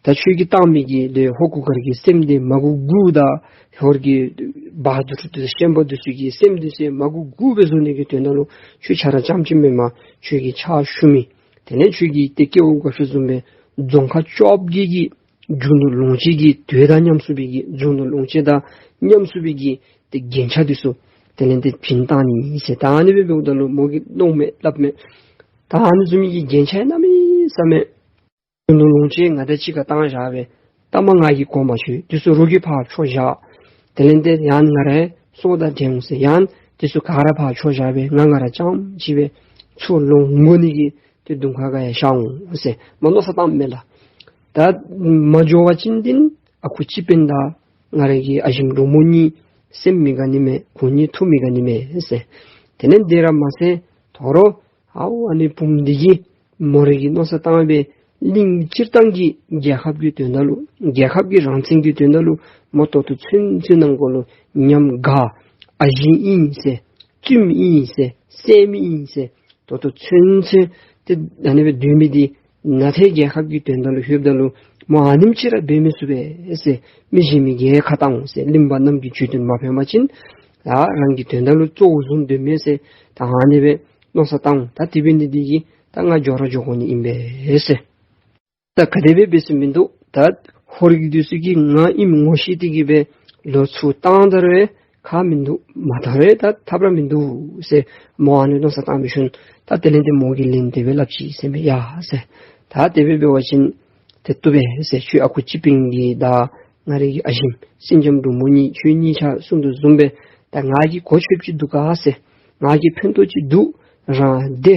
ད་ཁྱོད་ཀྱིས་བཏང་མི་གི་ཏེ་ཧོར་གུར་དཀར་གྱི་སེམས་འདི་མ་གུ་གུ་དང་ཧོར་གྱི་བ་དུར་དུ་ཤན་པ་འདི་ཚུ་གི་སེམས་འདི་ཚུ་མ་གུ་གུ་སྦེ་བཟོ་ནི་གི་དོན་དག་ལུ་ཁྱོད་ཁྱོད་ར་རྐྱངམ་གཅིག་མེན་མས། ཁྱོད་ཀྱི་ཕྱག་ཞུ་མི་དེ་ལས་ཁྱོད་ཀྱི་ཏེ་སྐལཝ་དགའ་ཤོས་བཟུམ་སྦེ་རྫོང་ཁག་བཅོ་བརྒྱད་ཀྱི་རྒྱུ་ནོར་ལོངས་སྤྱོད་ཀྱི་དོས་དང་ཉམས་སུ་སྦེ་གི་རྒྱུ་ནོར་ལོངས་སྤྱོད་དང་ཉམས་སུ་སྦེ་གི་ཏེ་རྒྱན་ཆ་འདི་ཚུ་དེ་ལས་ཏེ་བྱིན་བཏང་ནི་ཨིན་ཟེར། ད་ཨ་ནི་སྦེ་འབདཝ་ད་ལུ་མོ་གིས་མནོཝ་མས་སླབ་མས། ད་ཨ་ནི་བཟུམ་གྱི་རྒྱན་ཆ་གནམ་མེད་ས་མེད་རྒྱུ་ནོར་ལོངས་སྤྱོད་ང་དང་གཅིག་ཁར་བཏང་བཞག་སྦེ་ ད་མ་ང་གིས་གོ་མ་ཆོད། དེ་ཚུ་རོགས་ཀྱིས་ཕར་འཕྲོ་བཞག། དེ་ལས་ཏེ་ཡང་ང་རའི་སྲོག་དང་འབྲལ་འོང་ཟེར། ཡང་དེ་ཚུ་ག་ར་ཕར་འཕྲོ་བཞག་སྦེ་ང་ང་ར་རྐྱངམ་གཅིག་སྦེ་ཚུར་ལོག་འོང་དགོ་ནི་གི་ཏེ་གདོང་ཁ་ག་ཡང་ཤར་འོང་ཟེར་མ་མནོ་བསམ་བཏངམ་མས་ལགས། ད་མ་འགྱོ་བ་ཅིན་འདི་ཨ་ཁུ་སྤྱི་དཔོན་དང་ང་རའི་གི་ཨ་ཞིམ་འབྲུག་མོ་གཉིས་སེམས་མི་དགའ་ནི་མས། ཁོང་གཉིས་ཐུགས་མི་དགའ་ནི་མས་ཟེར། དེ་ལས་དེ་ར་མ་ཚད་དོ་རུང་ཨའོ་ཨ་ནི་བུམོ་འདི་གིས་མོ་རའི་གི་མནོ་བསམ་བཏང་སྦེ་གླིང་སྤྱིར་བཏང་གི་རྒྱལ་ཁབ་ཀྱི་དོན་དག་ལུ་རྒྱལ་ཁབ་ཀྱི་རང་བཙན་གྱི་དོན་དག་ལུ་མོ་ད་ལྟོ་ཚུན་ཚོད་ནང་འཁོད་ལུ་ཉམས་དགའ། ཨ་ཞེམ་ཨིན་ཟེར་བཙུནམོ་ཨིན་ཟེར་སྲསམོ་ཨིན་ཟེར་ད་ལྟོ་ཚུན་ཚོད་ཏེ་ཨ་ནི་སྦེ་སྡོད་མི་འདི་ནཱ་ཏེ་རྒྱལ་ཁབ་ཀྱི་དོན་དག་ལུ་ལྷོདཔ་ད་ལུ་མོ་ཨ་ནེམ་ཅིག་ར་འབད་མི་ཚུགས་པས་ཟེར། མི་གཞན་མི་གིས་ཁ་བཏང་འོང་ཟེར། གླིང་པ་རྣམས་ཀྱི་ཇུས་འདོན་མ་ཕན་པ་ཅིན་ད་རང་གི་དོན་དག་ལུ་གཙོ་བོ་བཟུང་སྡོད་མི་ཟེར་ད་ཨ་ནི་སྦེ་མནོ་བསམ་བཏང་འོང་། ད་དེ་འབད་ནི་འདི་གིས་ད་ང་འགྱོ་ར་འགྱོ་དགོ་ནི་ཨིན་པས་ཟེར། ད་ག་དེ་སྦེ་འབད་ས་མིན་འདུག། ད་ཧོར་གྱི་དེ་ཚུ་གིས་ང་ཨིནམ་ངོ་ཤེས་ཏེ་གིས་སྦེ་ལོག་ཚུར་བཏང་ད་རུང་ཁག་མིན་འདུག། མ་བཏང་རུང་ད་ཐབས་ར་མིན་འདུག་ཟེར་མོ་ཨ་ནི་མནོ་བསམ་བཏང་བའི་ཤུལ་ད་དེ་ལས་ཏེ་མོ་གིས་ལན་དེ་སྦེ་སླབ་ཅི་ཟེར་མས། ཡ་ཟེར། ད་དེ་སྦེ་འབད་བ་ཅིན་ཏེ་བཏུབ་པས་ཟེར། ཁྱོད་ཨ་ཁུ་སྤྱི་དཔོན་གྱིས་ད་ང་རའི་གི་ཨ་ཞིམ་སེང་ལྕམ་འབྲུག་མོ་གཉིས་ཁྱོད་གཉིས་ཆ་གསུང་དོ་བཟུམ་སྦེ་ད་ང་གིས་གོ་ཆོདཔ་ཅིག་འདུག་ག་ཟེར། ང་གིས་ཕན་ཐོགས་ཅིག་འདུག། རང་སྡེ་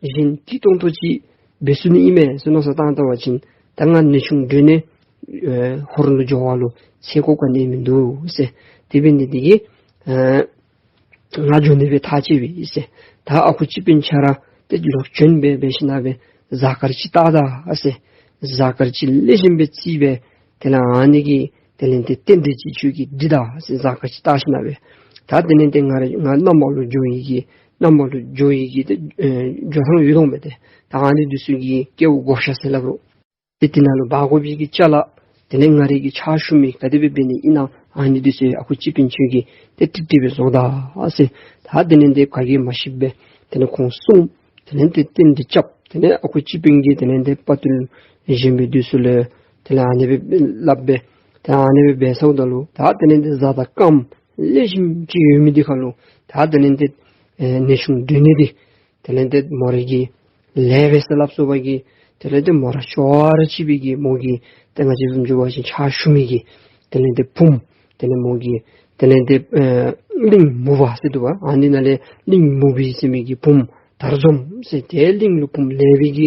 གཞན་སྐྱིད་ཏོང་ཏོ་ཅིག་འབད་ཚུགས་ནི་ཨིན་མས་ཟེར་མནོ་བསམ་བཏང་བལྟ་བ་ཅིན་ད་ང་ནེའུ་ཆུང་སྒྲོན་ནེ་ཨེ་ཧོར་ལུ་འགྱོ་བ་ལུ་ཚེ་སྒོ་ག་ནི་མིན་འདུག་ཟེར། དེ་འབད་ནི་འདི་གིས་ཨེ་ང་འགྱོ་ནི་སྦེ་ཐག་བཅད་པས་ཟེར། ད་ཨ་ཁུ་སྤྱི་དཔོན་ཁྱོད་ར་ཏེ་ལོག་བྱོན་སྦེ་འབད་ཞིན་ན་སྦེ་གཟའ་སྐར་ཅིག་བལྟ་ད་ཟེར། གཟའ་སྐར་ཅིག་ལེགས་ཤོམ་སྦེ་བརྩིས་སྦེ་དེ་ལས་ཨ་ནི་གི་དེ་ལས་ཏེ་རྟེན་འབྲེལ་ཅིག་ཁྱོད་ཀྱིས་སྒྲིག་ད་ཟེར། གཟའ་སྐར་ཅིག་བལྟ་ཞིན་ན་སྦེ་ད་དེ་ལས་ཏེ་ང་ར་ང་མནའ་མ་ལུ་འགྱོ་ཡི་གི་མནའ་མ་ལུ་འགྱོ་ཡི་གི་ཏེ་ཨེ་འགྱོ་ཐངས་ཡོད་དོ་མས། ཏེ་ད་ཨ་ནི་འདི་ཚུ་གི་སྐལཝ་བགོ་བཤའ་ཟེར་སླབ་རུང་ཏེ་དེ་ནང་ལུ་འབག་དགོ་པའི་གི་ཅ་ལ་དེ་ལས་ང་རའི་གི་ཕྱག་ཞུ་མི་ག་དེ་སྦེ་འབད་ནི་ཨིན་ན་ཨ་ནི་འདི་ཚུ་ཨ་ཁུ་སྤྱི་དཔོན་ཁྱོད་ཀྱིས་ཏེ་ཀྲིག་ཀྲི་སྦེ་བཟོ་ད་ཟེར། ད་དེ་ལས་ཏེ་ག་གིས་མ་ཤེས་པར་དེ་ལས་ཁོང་གསུམ་དེ་ལས་ཏེ་རྟེན་འབྲེལ་རྐྱབ། དེ་ལས་ཨ་ཁུ་སྤྱི་དཔོན་གྱིས་དེ་ལས་ཏེ་དཔའ་བརྟུལ་གཞན་པའི་འདི་ཚུ་ལུ་དེ་ལས་ཨ་ནི་སྦེ་སླབ་སྦེ་ཏེ་ཨ་ནི་སྦེ་འབད་ཚརཝ་ད་ལུ་ད་དེ་ལས་ཏེ་གཟའ་དང་སྐརམ་ལེགས་ཤོམ་ཅིག་ཡོད་མི་འདི་ཁར་ལུ་ད་དེ་ལས་ཏེ་ཨེ་ནེའུ་ཆུང་སྒྲོན་ནེ་འདི་དེ་ལས་ཏེ་མོ་རའི་གི་ལས་སྦེ་ཟེར་སླབ་སོ་བ་གི་དེ་ལས་ཏེ་མོ་ར་ཤོར་ཅི་བའི་གི་མོ་གི་ཏེ་ང་བཅས་བཟུམ་ཅིག་འབད་བ་ཅིན་ཕྱག་ཞུ་མི་གི་དེ་ལས་ཏེ་བུམོ་དེ་ལས་མོ་གི་དེ་ལས་ཏེ་ཨེ་གླིང་མུ་བ་ཟེར་འདུག་པ། ཨ་ནི་ནང་ལས་གླིང་མུ་བི་ཟེར་མི་གི་བུམོ་དར་འཛོམས་ཟེར་ཏེ་གླིང་ལུ་བུམོ་ལེགས་པའི་གི་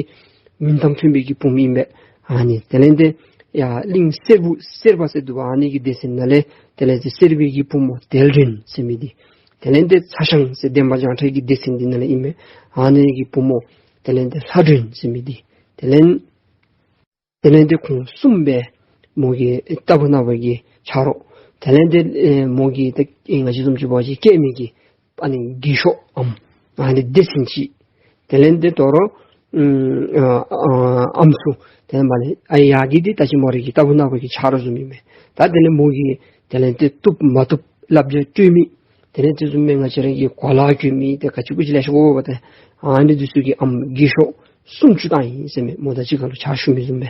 མིང་གཏམ་ཐོན་པའི་གི་བུམོ་ཨིན་པས། ཨ་ནི་དེ་ལས་ཏེ་ཡ་གླིང་སེར་པོ་སེར་པ་ཟེར་འདུག་པ། ཨ་ནི་གི་སྡེ་ཚན་ནང་ལས་དེ་ལས་ཏེ་སེར་པའི་གི་བུམོ་དལ་སྒྲོན་ཟེར་མི་འདི་དེ་ལས་ཏེ་ཚ་ཞང་ཟེར་འདན་མ་བྱང་ཁྲ་གི་སྡེ་ཚན་འདི་ནང་ལས་ཨིན་མས། ཨ་ནི་གི་བུམོ་དེ་ལས་ཏེ་ལྷ་སྒྲོན་ཟེར་མི་འདི་དེ་ལས་དེ་ལས་ཏེ་ཁོང་གསུམ་སྦེ་མོ་གི་རྟག་བུ་ནང་པ་གི་ཆ་རོགས། དེ་ལས་ཏེ་ཨེ་མོ་གི་ཏེ་ཨེ་ང་བཅས་བཟུམ་ཅིག་འབད་བ་ཅིན་སྐྱེ་མི་གི་ཨ་ནི་རྒས་ཤོས་ཨམ་ཨ་ནི་སྡེ་ཚན་ཅིག། དེ་ལས་ཏེ་དོ་རུང་ཨམ་ཨ་ཨ་ཨམ་སྲུ་དེ་ལས་མ་ལས་ཨ་ཡ་གི་འདི་ད་ཅི་མོ་རའི་གི་རྟག་བུ་ནང་པ་གི་ཆ་རོགས་བཟུམ་ཨིན་མས། ད་དེ་ལས་མོ་གི་དེ་ལས་ཏེ་བཏུབ་མ་བཏུབ་བསླབ་བྱ་སྤྲོད་མི་དེ་ལས་དེ་བཟུམ་མའི་ང་བཅས་ར་གི་གོ་ལ་གྱོན་མི་ཏེ་ག་ཅི་གུ་ཅི་ལེ་ཤ་དགོ་པ་ཏེ་ཨ་ནི་འདི་ཚུ་གི་ཨམ་རྒས་ཤོས་སུམ་ཅུ་བཏང་ཡི་ཟེར་མས། མོ་དང་གཅིག་ཁར་ལུ་ཕྱག་ཞུ་མི་བཟུམ་སྦེ།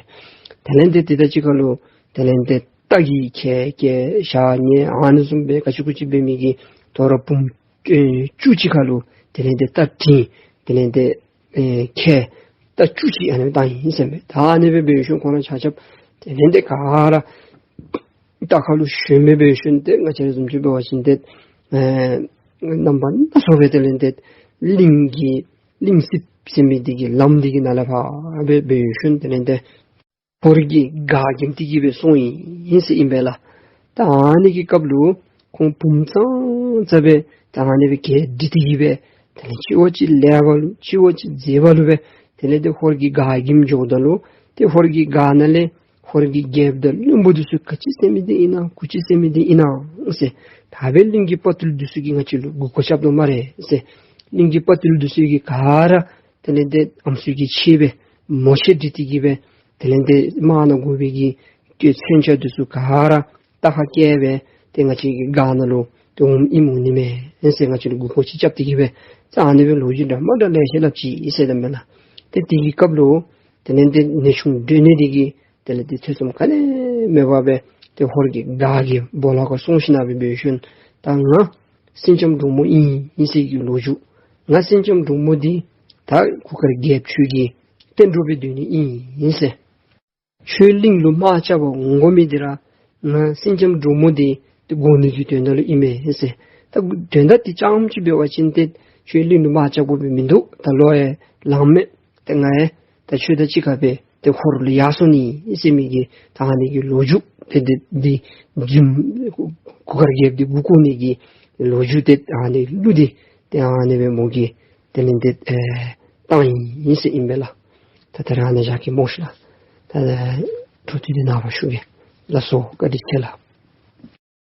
དེ་ལས་ཏེ་དེ་དང་གཅིག་ཁར་ལུ་དེ་ལས་ཏེ་རྟ་གི་ཁལ་སྐྱེལ་ཞག་ཉལ་ཨ་ནི་བཟུམ་སྦེ་ག་ཅི་གུ་ཅི་འབད་མི་གི་དོ་རུང་བུམོ་ཨེ་བཅུ་གཅིག་ཁར་ལུ་དེ་ལས་ཏེ་རྟ་འདྲེན་དེ་ལས་ཏེ་ཨེ་ཁལ་རྟ་བཅུ་གཅིག་ཨ་ནི་བཏང་ཡི་ཟེར་མས། ད་ཨ་ནི་སྦེ་འབད་ཞིནམ་ཁོང་ར་ཆ་ཁྱབ་དེ་ལས་ཏེ་ག་ར་རྟ་ཁར་ལུ་ཞོན་སྦེ་འབད་ཞིནམ་ཏེ་ང་བཅས་ར་བཟུམ་ཅིག་འབད་བ་ཅིན་ཏེ་ཨེ་རྣམ་པ་སྣ་ཚོགས་སྦེ་དེ་ལས་ཏེ་གླིང་གི་གླིང་རྩིབ་ཟེར་མི་འདི་གི་ལམ་འདི་གི་ནང་ལས་ཕར་སྦེ་འབད་ཞིནམ་དེ་ལས་ཏེ་ཧོར་གྱི་སྒར་འགེམས་ཏེ་གི་སྦེ་སོང་ཡི་ཟེར་ཨིན་པས་ལགས། ད་ཨ་ནི་གི་སྐབས་ལུ་ཁོང་བུམོ་ཙང་ཙ་སྦེ་ད་ཨ་ནི་སྦེ་གྱལ་སྒྲིག་སྟེ་གི་སྦེ་དེ་ལས་གཅིག་བ་གཅིག་ལེགས་པ་ལུ་གཅིག་བ་གཅིག་མཛེས་པ་ལུ་སྦེ་དེ་ལས་ཏེ་ཧོར་གྱི་སྒར་འགེམས་འགྱོཝ་ད་ལུ་ཏེ་ཧོར་གྱི་སྒར་ནང་ལས་ཧོར་གྱི་རྒྱལཔོ་དང་བློན་པོ་འདི་ཚུ་ག་ཅི་ཟེར་མི་འདི་ཨིན་ན་གུ་ཅི་ཟེར་མི་འདི་ཨིན་ན་ཟེར་ད་སྦེ་གླིང་གི་དཔའ་བརྟུལ་འདི་ཚུ་གིས་ང་བཅས་ལུ་མགུ་སྐོར་རྐྱབ་དོ་སྨ་རེ་ཟེར། གླིང་གི་དཔའ་བརྟུལ་འདི་ཚུ་གིས་ག་ར་དེ་ལས་ཏེ་ཨམ་སྲུ་གི་ཆས་སྦེ་མོ་ཆས་སྒྲིག་སྟེ་གི་སྦེ་དེ་ལས་ཏེ་དམག་ནང་དགོ་པའི་གི་ཏེ་མཚོན་ཆ་འདི་ཚུ་ག་ར་རྟ་ཁར་བཀལ་སྦེ་ཏེ་ང་བཅས་ཀྱི་སྒར་ནང་ལུ་ཏེ་འོངམ་ཨིནམ་འོང་ནི་མས་ཟེར་ང་བཅས་ལུ་མགུ་སྐོར་ཅིག་རྐྱབ་སྟེ་གི་སྦེ་ད་ཨ་ནི་སྦེ་ལོ་རྒྱུས་འདྲ་མ་འདྲ་ལེ་ཤ་སླབ་ཅི་ཟེར་ད་མེན་ན། ཏེ་དེ་གི་སྐབས་ལུ་དེ་ལས་ཏེ་ནེའུ་ཆུང་སྒྲོན་ནེ་འདི་གིས་དེ་ལས་ཏེ་ཐེ་ཚོམ་ག་ནི་མེད་པར་སྦེ་ཏེ་ཧོར་གྱི་སྒར་གྱི་སྦོ་ལོགས་ཁར་སོང་ཞིན་ན་སྦེ་འབད་ཞིནམ་ད་ང་སེང་ལྕམ་འབྲུག་མོ་ཨིན་ཨིན་ཟེར་གྱི་ལོ་རྒྱུས། ང་སེང་ལྕམ་འབྲུག་མོ་འདི་ད་གུར་དཀར་རྒྱལཔོ་ཁྱོད་ཀྱི་གཏན་གྲོགས་སྦེ་སྡོད་ནི་ཨིན་ཨིན་ཟེར། ཁྱོད་གླིང་ལུ་དམག་རྐྱབ་པར་འོང་དགོ་མི་འདི་ར་ང་སེང་ལྕམ་འབྲུག་མོ་འདི་ཏེ་དགོ་ནི་གི་དོན་དག་ལུ་ཨིན་མས་ཟེར། ད་དོན་དག་འདི་རྐྱངམ་ཅིག་འབད་བ་ཅིན་ཏེ་ཁྱོད་གླིང་ལུ་དམག་རྐྱབ་དགོཔ་མིན་འདུག། ད་ལོག་ཡར་ལངམ་མས། ཏེ་ང་ཡང་ད་ཁྱོད་དང་གཅིག་ཁར་སྦེ་ཏེ་ཧོར་ལུ་ཡར་སོང་ནི་ཟེར་མི་གི་ད་ཨ་ནི་གི་ལོ་རྒྱུས་ཏེ་འདི་འདི་རྫུན་གུར་དཀར་རྒྱལཔོ་འདི་མགུ་སྐོར་ནི་གི་ལོ་རྒྱུས་ཏེ་ཨ་ནི་གླུ་འདི་ཏེ་ཨ་ནི་སྦེ་མོ་གིས་དེ་ལས་ཏེ་ཨེ་བཏང་ཡི་ཟེར་ཨིན་པས་ལགས། ད་ད་རེས་ཨ་ནི་བཞག་གེ་སྨོ་ཤིག་ལགས། ད་འཕྲོ་མཐུད་དེ་ནངས་པ་ཞུ་གེ། ལགས་སོ། བཀའ་དྲིན་ཆེ་ལགས།